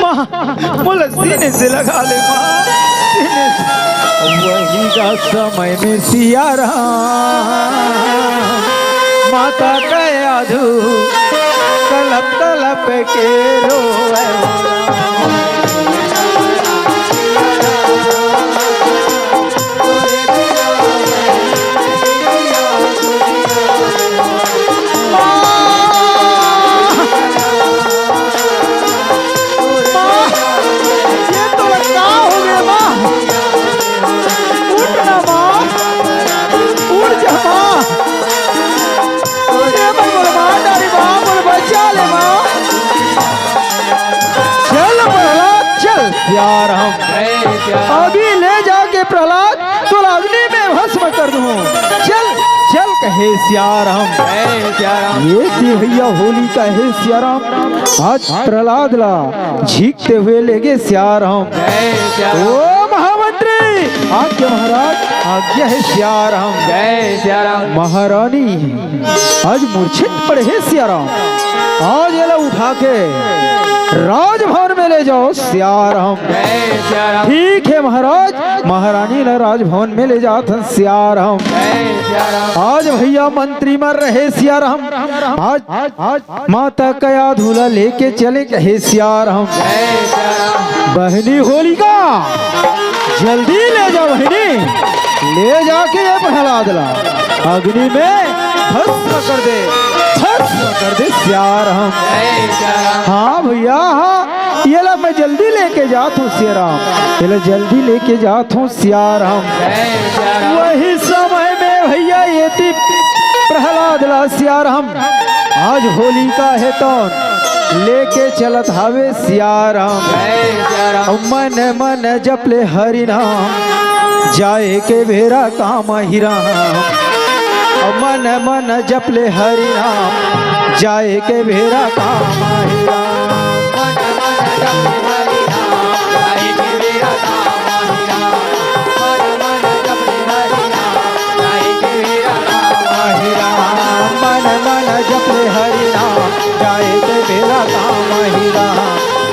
माँ, बोला सीने से लगा ले माँ, सीने से। वही का समय में सिया राम माता का यादू कलप कलप के रोए। माँ, ये तोला का हो गे माँ? उठ ना माँ, उठ जा माँ। अरे भाई, मोला मार डारी माँ, मोला बचा ले माँ। चल प्रहलाद, चल। सिया राम। अभी ले जाके प्रहलाद तोला अग्नि में भस्म कर दूं। चल, चल कहे सिया राम। जय सिया राम। ये थी भैया होलिका हे सिया राम। आज प्रहलाद ला झींकते हुए ले गे सिया राम। जय सिया राम। ओ महामंत्री, आज्ञा महाराज, आज्ञा हे सिया राम। जय सिया राम। महारानी आज मूर्छित पड़े हे सिया राम। आज एला उठा के राजभवन में ले जाओ सिया राम। जय सिया राम। ठीक हे महाराज, महारानी ला राजभवन में ले जात हन सिया राम। जय सिया राम। आज भैया मंत्री मर रहे सिया राम। आज, आज, आज माता का यादू ला लेके चले कहे सिया राम। जय सिया राम। बहनी होलिका, जल्दी ले जा बहनी, ले जाके ये प्रहलाद ला अग्नि में भस्म कर दे, भस्म कर दे सिया राम। हाँ भैया, हाँ, ये ला मैं जल्दी लेके जात हूँ सिया राम, ये ला जल्दी लेके जात हूँ सिया राम। वही समय में भैया एती प्रहलाद ला सिया राम आज होलिका हे तौन लेके चलत हावे सिया राम। मन मन जप ले हरि नाम, जाए के बेरा काम ही राम। मन मन जप ले हरि नाम, जाए के बेरा काम ही राम। ही राम। मन मन जप ले हरि नाम, जाए के बेरा काम ही राम।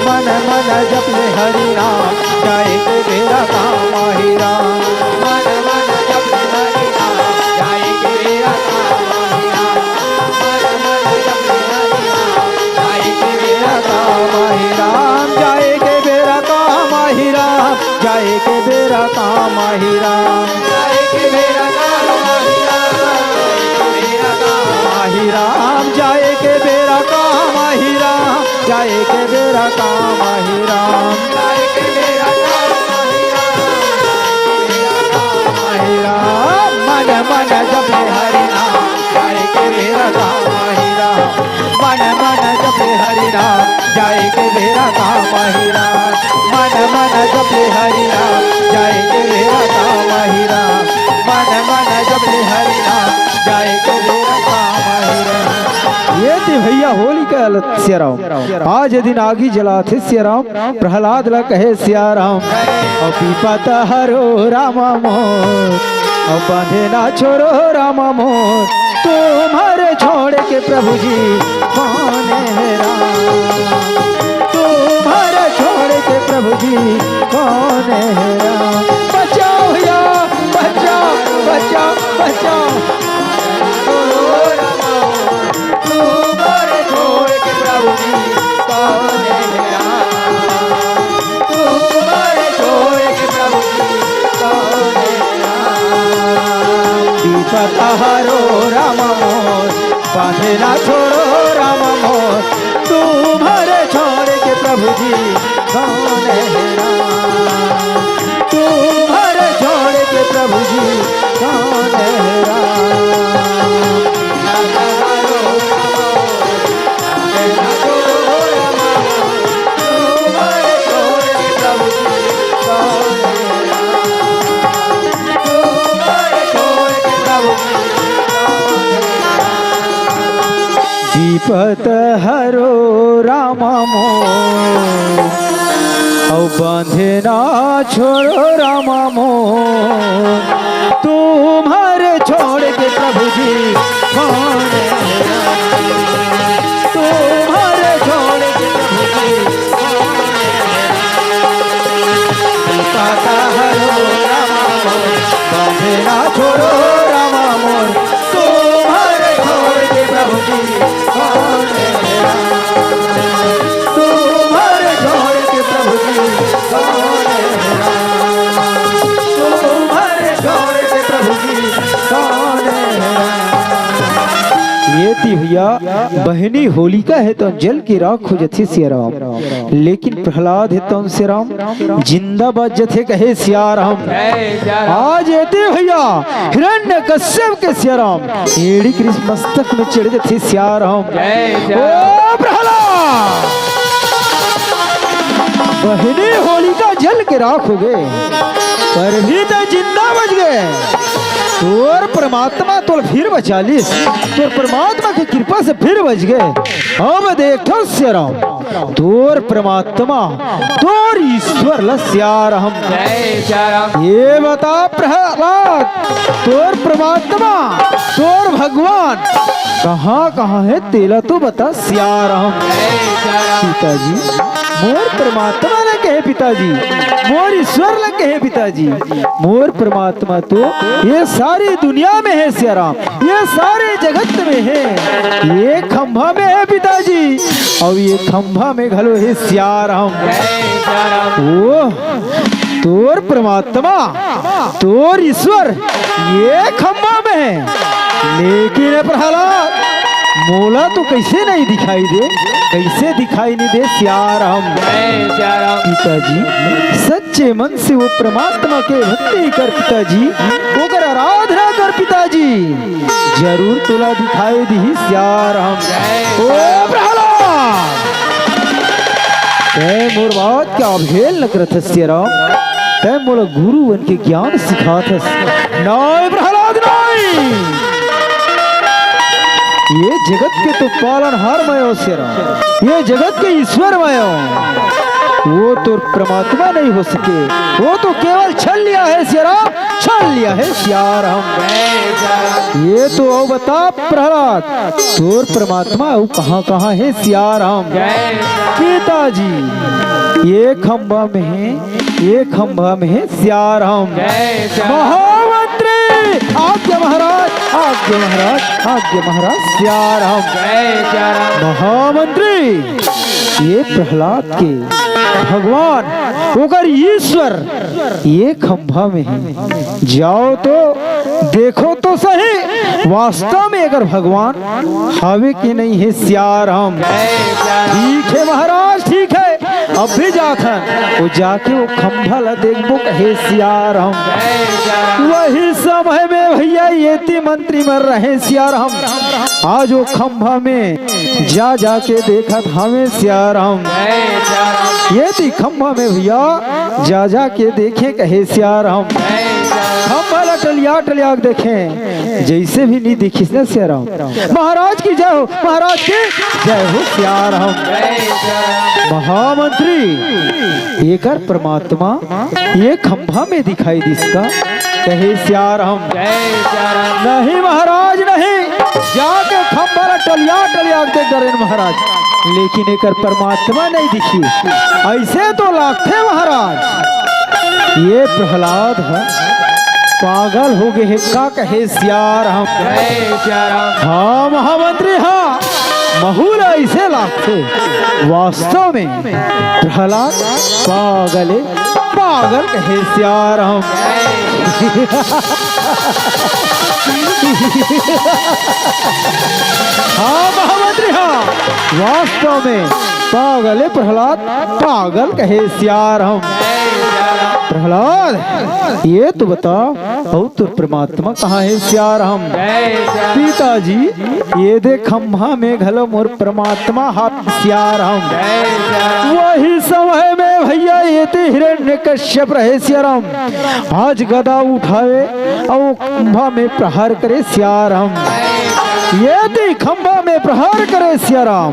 मन मन जप ले हरि नाम, जाए के बेरा काम ही राम। मन मन जप ले हरि नाम, जाए के बेरा काम ही राम। मन मन जप ले हरि नाम, जाए के बेरा काम ही राम। जाए के बेरा काम ही राम, जाए के बेरा काम ही राम। जाए के बेरा काम ही राम, जाए के बेरा काम ही राम। जाए के बेरा काम ही राम। मन मन जप ले हरि नाम, जाए के बेरा काम ही राम। मन मन जप ले हरि नाम, जाए के बेरा काम ही राम। मन मन जप ले हरि नाम, जाए के बेरा काम ही राम। मन मन जप ले हरि नाम, जाए के बेरा काम ही राम। एती भैया होलिका ल सिया राम, आज दिन आगी जलाथे सिया राम। प्रहलाद ला कहे सिया राम, अउ विपत हरो राम मोर, अउ बांधे ना छोड़ो राम मोर, तुम्हर छोड़ के प्रभु जी कौन है राम? तुम्हर छोड़ के प्रभु जी कौन है राम? बचाओ भैया, बचाओ, बचाओ, बचाओ। तुम्हर छोड़ के प्रभु जी कौन है राम? तुम्हर छोड़ के प्रभु जी कौन है राम? विपत हरो राम मोर, बांधे ना छोड़ो राम मोर। तुम्हर छोड़ के प्रभु जी कौन है राम? तुम्हर छोड़ के प्रभु जी कौन है राम? विपत हरो राम मोर, अउ बांधे ना छोड़ो राम मोर। तुम्हर छोड़ के प्रभु जी कौन है राम? तुम्हर छोड़ के प्रभु जी कौन है राम? विपत हरो राम मोर, बांधे ना छोड़ो राम मोर। तुम्हर छोड़ के प्रभु जी कौन है राम? तुम्हर छोड़ के प्रभु जी कौन है राम? तुम्हर छोड़ के प्रभु जी कौन है राम? एती भैया, बहिनी होलिका हे तौन जल के राख हो जथे सिया राम, लेकिन प्रहलाद हे तौन सिया राम जिंदा बच जथे कहे सिया राम। आज एती भैया हिरण्यकश्यप के सिया राम एड़ी के मस्तक में चढ़ जथे सिया राम। ओ प्रहलाद, बहिनी होलिका जल के राख हो गे, पर भी तैं जिंदा बच गे। तोर परमात्मा तोर फिर बचा लिस, तोर परमात्मा के कृपा से फिर बच गे। अब देख ठो सिया राम, तोर परमात्मा, तोर ईश्वर ल सिया राम। ये बता प्रहलाद, तोर परमात्मा, तोर भगवान कहाँ कहाँ हे तेला तो बता सिया राम। पिताजी, मोर परमात्मा ल कहे पिताजी, मोर ईश्वर ल कहे पिताजी। मोर परमात्मा तो ये सारी दुनिया में हे सिया राम, ये सारे जगत में हे। ये खंभा में हे पिताजी, अउ ये खंभा में घलो हे सिया राम। ओ तोर परमात्मा, तोर ईश्वर ये खंभा में हे, लेकिन ए प्रहलाद, मोला तो कइसे नहीं दिखाई दे, कइसे दिखाई नहीं दे सियाराम। जय सियाराम। पिताजी, सच्चे मन से वो परमात्मा के भक्ति कर पिताजी, ओकर आराधना कर पिताजी, जरूर तोला दिखाई दिही सियाराम। जय ओ प्रहलाद, तैं मोर बात के अवहेल न करत हस सियाराम, तैं मोला गुरु बन के ज्ञान सिखात हस। नहीं प्रहलाद, नहीं। ये जगत के तो पालनहार मैं हूँ सियाराम, ये जगत के ईश्वर मैं हूँ। वो तो परमात्मा नहीं हो सके, वो तो केवल छल लिया है सियाराम, छल लिया है सियाराम। ये तो अउ बता प्रहलाद, तोर परमात्मा अउ कहाँ कहाँ हे सियाराम? पिताजी, ये खंभा में हे, ये खंभा में हे सियाराम। महामंत्री, आज्ञा महाराज, आज्ञा महाराज, आज्ञा महाराज सियाराम। महामंत्री, ये प्रहलाद के भगवान, ओकर ईश्वर, ये खंभा में हे। जाओ तो देखो तो सही, वास्तव में एकर भगवान हावे कि नहीं हे सियाराम। ठीक हे महाराज, ठीक हे, अभी जाथन, वो जाके वो खंभा ला देखबो कहे सियाराम। वही समय में भैया ये ती मंत्री मन रहे सियाराम। आज वो खंभा में जा जाके देखत हावे सियाराम। ये ती खंभा में भैया जा जाके देखे कहे सियाराम। खंभा ला टलिया टलिया के देखे, जैसे भी नहीं दिखिस ना सियाराम। महाराज की जय हो, महाराज की जय हो सियाराम। महामंत्री, एकर परमात्मा ये खंभा में दिखाई दिस का? कहे सियाराम। नहीं महाराज नहीं, जाके खंभा ला टलिया टलिया के देख डरेन महाराज, लेकिन एकर परमात्मा नहीं दिखिस। ऐसे तो लागथे महाराज, ये प्रहलाद ह पागल हो गे हे का? कहे सियाराम। हाँ महामंत्री, हाँ, महू ला ऐसे लागथे, वास्तव में प्रहलाद पागल हे, पागल कहे सियाराम। हाँ महामंत्री, हाँ, वास्तव में पागल हे प्रहलाद, पागल कहे सियाराम। प्रहलाद, ये तो बता, अउ तोर परमात्मा कहाँ हे सियाराम? पिताजी, ये दे खंभा में घलो मोर परमात्मा हावे सियाराम। वही समय में भैया ये ते हिरण्यकश्यप रहे सियाराम। आज गदा उठावे अउ खंभा में प्रहार करे सियाराम। ये ते खंभा में प्रहार करे सियाराम।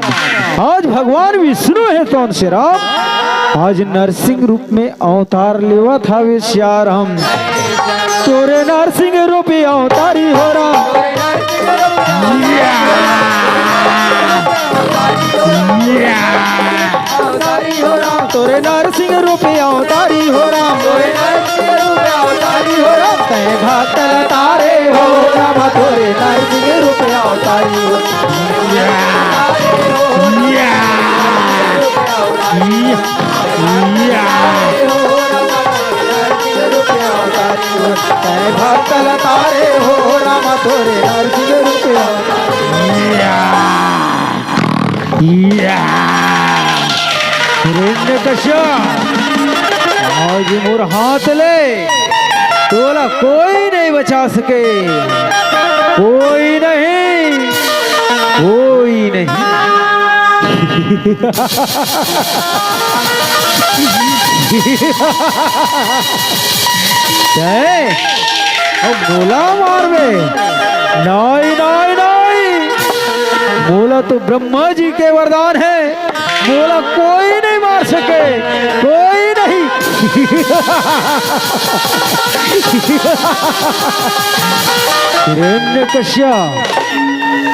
आज भगवान विष्णु हे तोन सियाराम। आज नरसिंह रूप में अवतार लेवत हावे सियाराम। तोरे नरसिंह रूपी अवतारी हो राम। तोरे नरसिंह रूपी अवतारी हो राम। तोरे नरसिंह रूपी अवतारी हो राम। तैं भक्त तारे हो राम। तोरे नरसिंह रूपी अवतारी हो। तैं भक्तल तारे हो राम तोरे नरसिंह रूप अवतारी। या, या, हिरण्यकश्यप, आज मोर हाथ ले तोला कोई नहीं बचा सके, कोई नहीं, कोई नहीं। तैं अब मोला मारबे? नहीं, नहीं, नहीं। मोला तो ब्रह्मा जी के वरदान हे, मोला कोई नहीं मार सके, कोई नहीं। हिरण्यकश्यप,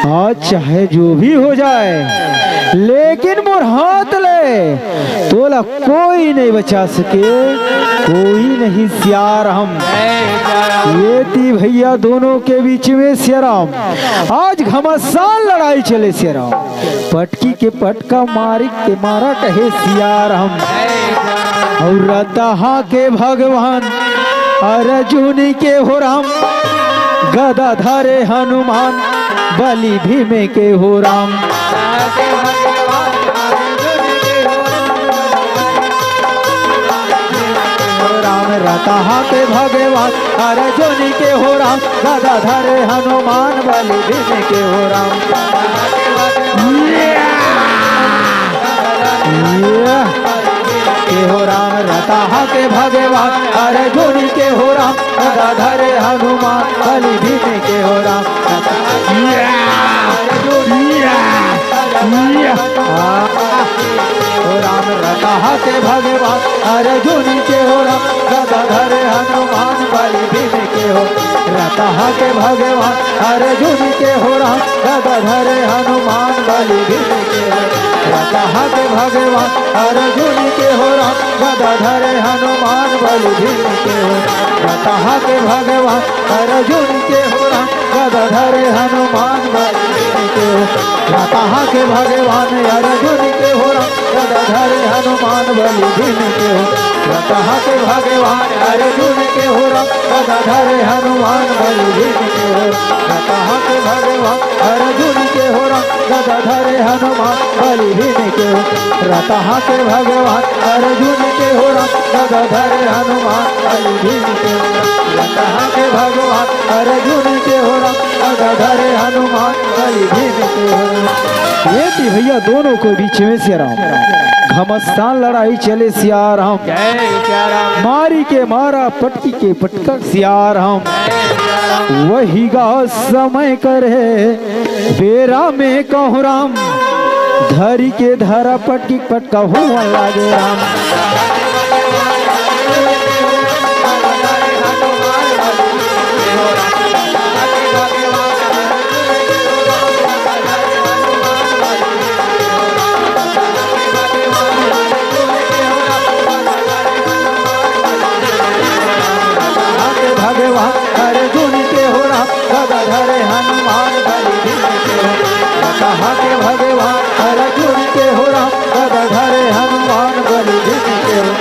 आज चाहे जो भी हो जाए, लेकिन मोर हाथ ले तोला कोई नहीं बचा सके, कोई नहीं सियाराम। ये ती भैया दोनों के बीच में सियाराम, आज घमासान लड़ाई चले सियाराम। पटकी के पटका मारी के मारा कहे सियाराम। अउ रतहा के भगवान अर्जुन के हो राम। गदा धरे हनुमान बलि भीम के हो राम। राम रतहा के भगवान अर्जुन के हो राम, गदा धरे हनुमान बलि भीम के हो राम। के हो राम रतहा के भगवान अर्जुन के हो राम, गदा धरे हनुमान बलि भीम के हो राम। अर्जुन के हो राम रतहा के भगवान अर्जुन के हो राम, गदा धरे हनुमान बलि भीम के हो। रतहा के भगवान अर्जुन के हो राम, गदा धरे हनुमान बलि भीम के हो। रतहा के भगवान अर्जुन के हो राम, गदा धरे हनुमान बलि भीम के हो। रतहा के भगवान अर्जुन के हो राम, गदा धरे हनुमान बलि भीम के हो। रतहा के भगवान अर्जुन के हो राम, गदा धरे हनुमान बलि भीम के हो। रतहा के भगवान अर्जुन के हो राम, गदा धरे हनुमान बलि भीम के हो। रतहा के भगवान अर्जुन के हो राम, गदा धरे हनुमान बलि भीम के हो। रतहा के भगवान अर्जुन के हो राम, गदा धरे हनुमान बलि भीम के हो। रतहा के भगवान अर्जुन के हो राम, गदा धरे हनुमान बलि भीम के हो। ये थी भैया दोनों के बीच में सिया राम, घमासान लड़ाई चले सिया राम। जय सिया राम। मारी के मारा पटकी के पटका सिया राम। वही गा समय करे बेरा में कहूँ राम, धरी के धरा पटकी पटका हुआ लागे राम। भगवान अर्जुन के हो राम, गदा धरे हनुमान बलि भीम के हो। रतहा के भगवान अर्जुन के हो राम, गदा धरे हनुमान बलि भीम के हो।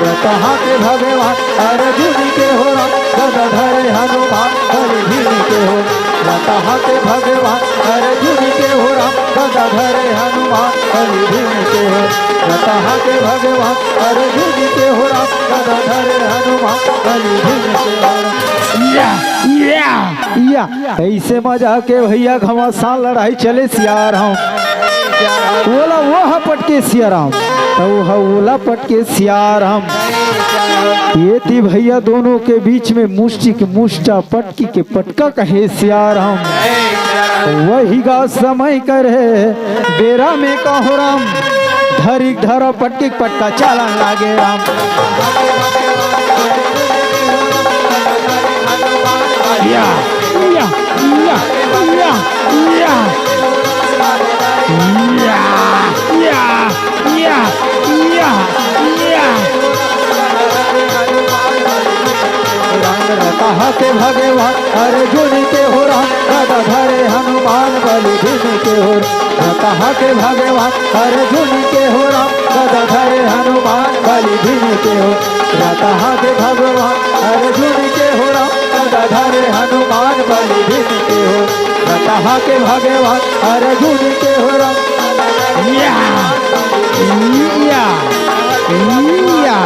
रतहा के भगवान अर्जुन के हो राम, गदा धरे हनुमान बलि भीम के हो। रतहा के भगवान अर्जुन के हो राम, गदा धरे हनुमान बलि भीम के हो। रतहा के भगवान अर्जुन के हो राम, गदा धरे हनुमान बलि भीम के हो। या, या, या। ऐसे मजा के भैया घमासान लड़ाई चले सिया राम। ओला वो हा पटके सिया राम, तो हा ओला पटके सिया राम। ये थी भैया दोनों के बीच में मुष्टि के मुष्टा पटकी के पटका कहे सिया राम। वही गा समय करे बेरा में कहो राम, धरी धरा पटकी पटका चालन लागे राम। या, या, या, या, या। या, या, या, या, या। राम रतहा के भगवान अर्जुन के हो राम, गदा धरे हनुमान बलि भीम के हो। रतहा के भगवान अर्जुन के हो राम, गदा धरे हनुमान बलि भीम के हो। रतहा के भगवान अर्जुन के हो राम, गदा धरे हनुमान बलि भीम के हो। रतहा के भगवान अर्जुन के हो राम। या, या, या, या।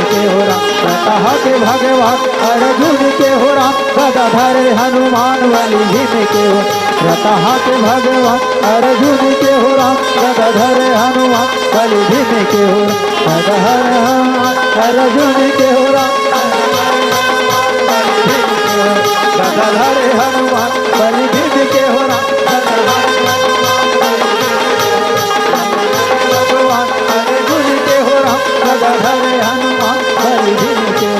के हो राम, रतहा के भगवान अर्जुन के हो राम, गदा धरे हनुमान बलि भीम के हो। रतहा के भगवान अर्जुन के हो राम, गदा धरे हनुमान बलि भीम के हो। गदा धरे हनुमान अर्जुन के हो राम, गदा धरे हनुमान बलि भीम के हो राम। भगवान अर्जुन के हो राम, गदा धरे हनुमान बलि भीम के।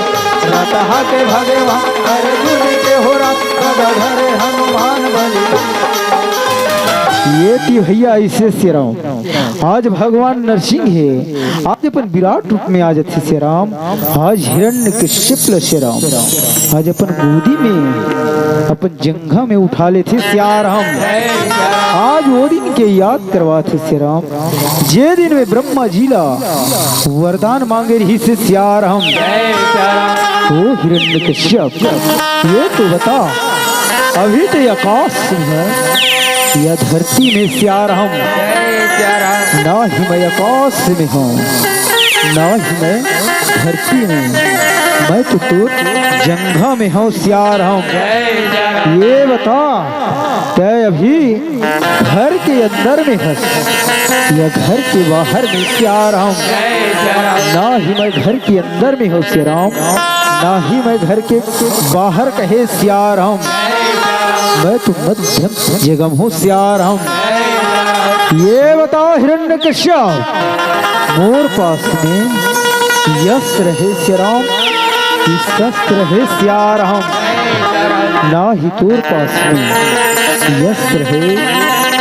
रतहा के भगवान अर्जुन के हो राम, गदा धरे हनुमान बलि। ये थी भैया ऐसे सिया राम। आज भगवान नरसिंह हे, आज अपन विराट रूप में आ जाथे सिया राम। आज हिरण्यकश्यप ल सिया राम, आज अपन गोदी में, अपन जंघा में उठा लेथे सिया राम। आज वो दिन के याद करवाथे सिया राम, जे दिन में ब्रह्मा जी ला वरदान मांगे रहिसे सिया राम। ओ हिरण्यकश्यप, ये तो बता, अभी तो आकाश में है या धरती में सियाराम? नाही मैं आकाश में हूँ, नाही मैं धरती में, मैं तो तोर जंघा में हूँ सियाराम। ये बता, तैं अभी घर के अंदर में हस या घर के बाहर में सियाराम? नाही मैं घर के अंदर में हूँ सियाराम, नाही मैं घर के बाहर कहे सियाराम, मैं तो मध्यम जगह हूँ सियाराम। ये बताओ हिरण्यकश्यप, मोर पास में अस्त्र हे सियाराम, कि शस्त्र हे सियाराम? नाही तोर पास में अस्त्र हे,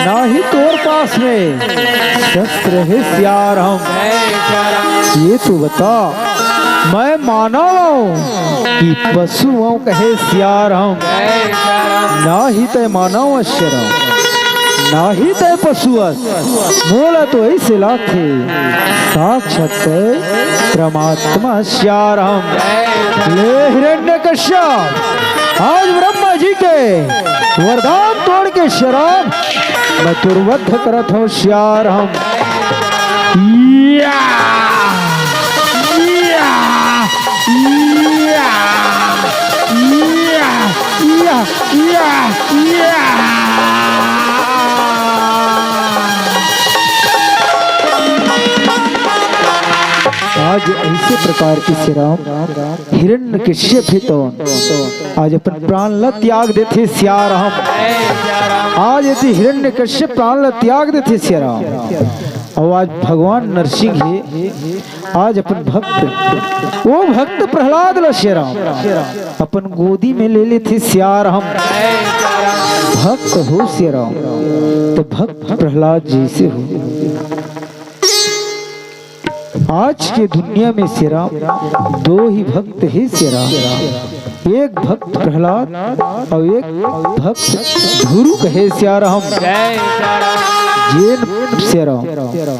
नाही तोर पास में शस्त्र हे सियाराम। ये तो बता, मैं मानव हूँ कि पशु हूँ कहे सियाराम? नाही तैं मानव अस सियाराम, नाही तैं पशु अस। मोला तो ऐसे लागथे साक्षात परमात्मा सियाराम। ले हिरण्यकश्यप, आज ब्रह्मा जी के वरदान तोड़ के सियाराम, मैं तोर वध करत हूँ सियाराम। या! या! या! या! या! या! आज ऐसे प्रकार के सियाराम हिरण्यकश्यप हे तो आज अपन प्राण ला त्याग देथे सियाराम। आज यदि हिरण्यकश्यप प्राण ला त्याग देथे सियाराम, अउ आज भगवान नरसिंह हे आज अपन भक्त, वो भक्त प्रहलाद ला सियाराम अपन गोदी में ले लेथे सियाराम। भक्त हो सियाराम, तो भक्त प्रहलाद जैसे हो। आज के दुनिया में सियाराम दो ही भक्त हे सियाराम, एक भक्त प्रहलाद अउ एक भक्त ध्रुव कहे सियाराम। जेन सियाराम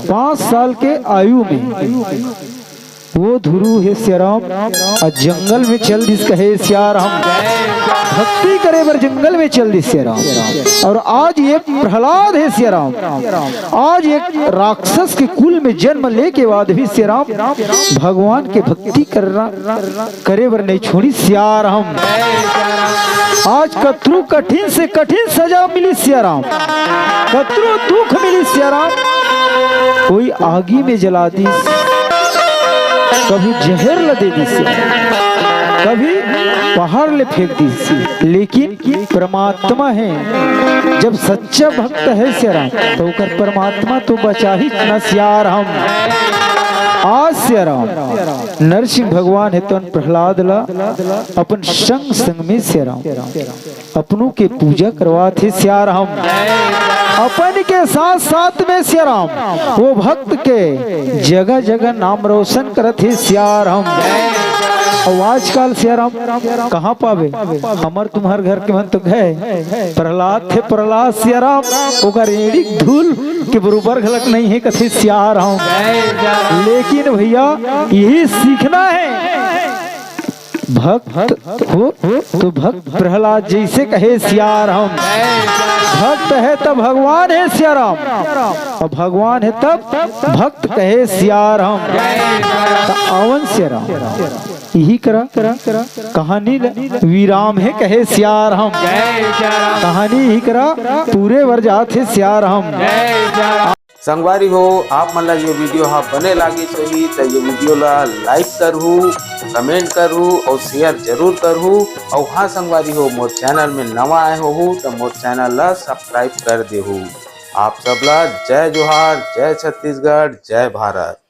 पाँच साल के आयु में वो ध्रुव हे सियाराम, अउ जंगल में चल दिस कहे सियाराम, भक्ति करे बर जंगल में चल दिस सियाराम। अउ आज ये प्रहलाद हे सियाराम, आज एक राक्षस के कुल में जन्म लेके बाद भी सियाराम भगवान के भक्ति करना, करे बर नहीं छोड़ी सियाराम। आज कतरू कठिन से कठिन सजा मिली सियाराम, कतरू दुख मिली सियाराम, कोई आगी में जला दिस, कभी जहर ल दे दिस, कभी पहाड़ ले फेंक दिस, लेकिन परमात्मा हे। जब सच्चा भक्त हे सियाराम, तो ओकर परमात्मा तो बचाही ना सियाराम। आज सियाराम नरसिंह भगवान हे तो प्रहलाद ला अपन संग संग में सियाराम अपनों के पूजा करवात हे सियाराम। अपन के साथ साथ में सियाराम वो भक्त के जगह जगह नाम रोशन करत हे सियाराम। अउ आजकल सियाराम कहाँ पाबे? हमर तुम्हर घर के मन तो गए, प्रहलाद थे प्रहलाद सियाराम, ओकर एड़ी धूल के बरोबर घलक नहीं हे कथे सियाराम। लेकिन भैया यही सीखना हे, भक्त हो तो भक्त प्रहलाद जैसे कहे सियाराम। भक्त हे तब भगवान हे सियाराम, अउ भगवान हे तब भक्त कहे सियाराम। त आवन सियाराम, यही करा कहानी ल विराम हे कहे सियाराम। कहानी यही करा पूरे बर जात हे सियाराम। संगवारी हो, आप मन ला ये video हा बने लागिस होही त ये video ला like करहू, comment करहू अउ share जरूर करहू। अउ हाँ संगवारी हो, मोर channel में नवा आए होहू त मोर channel ला subscribe कर देहू। आप सब ला जय जोहार, जय छत्तीसगढ़, जय भारत।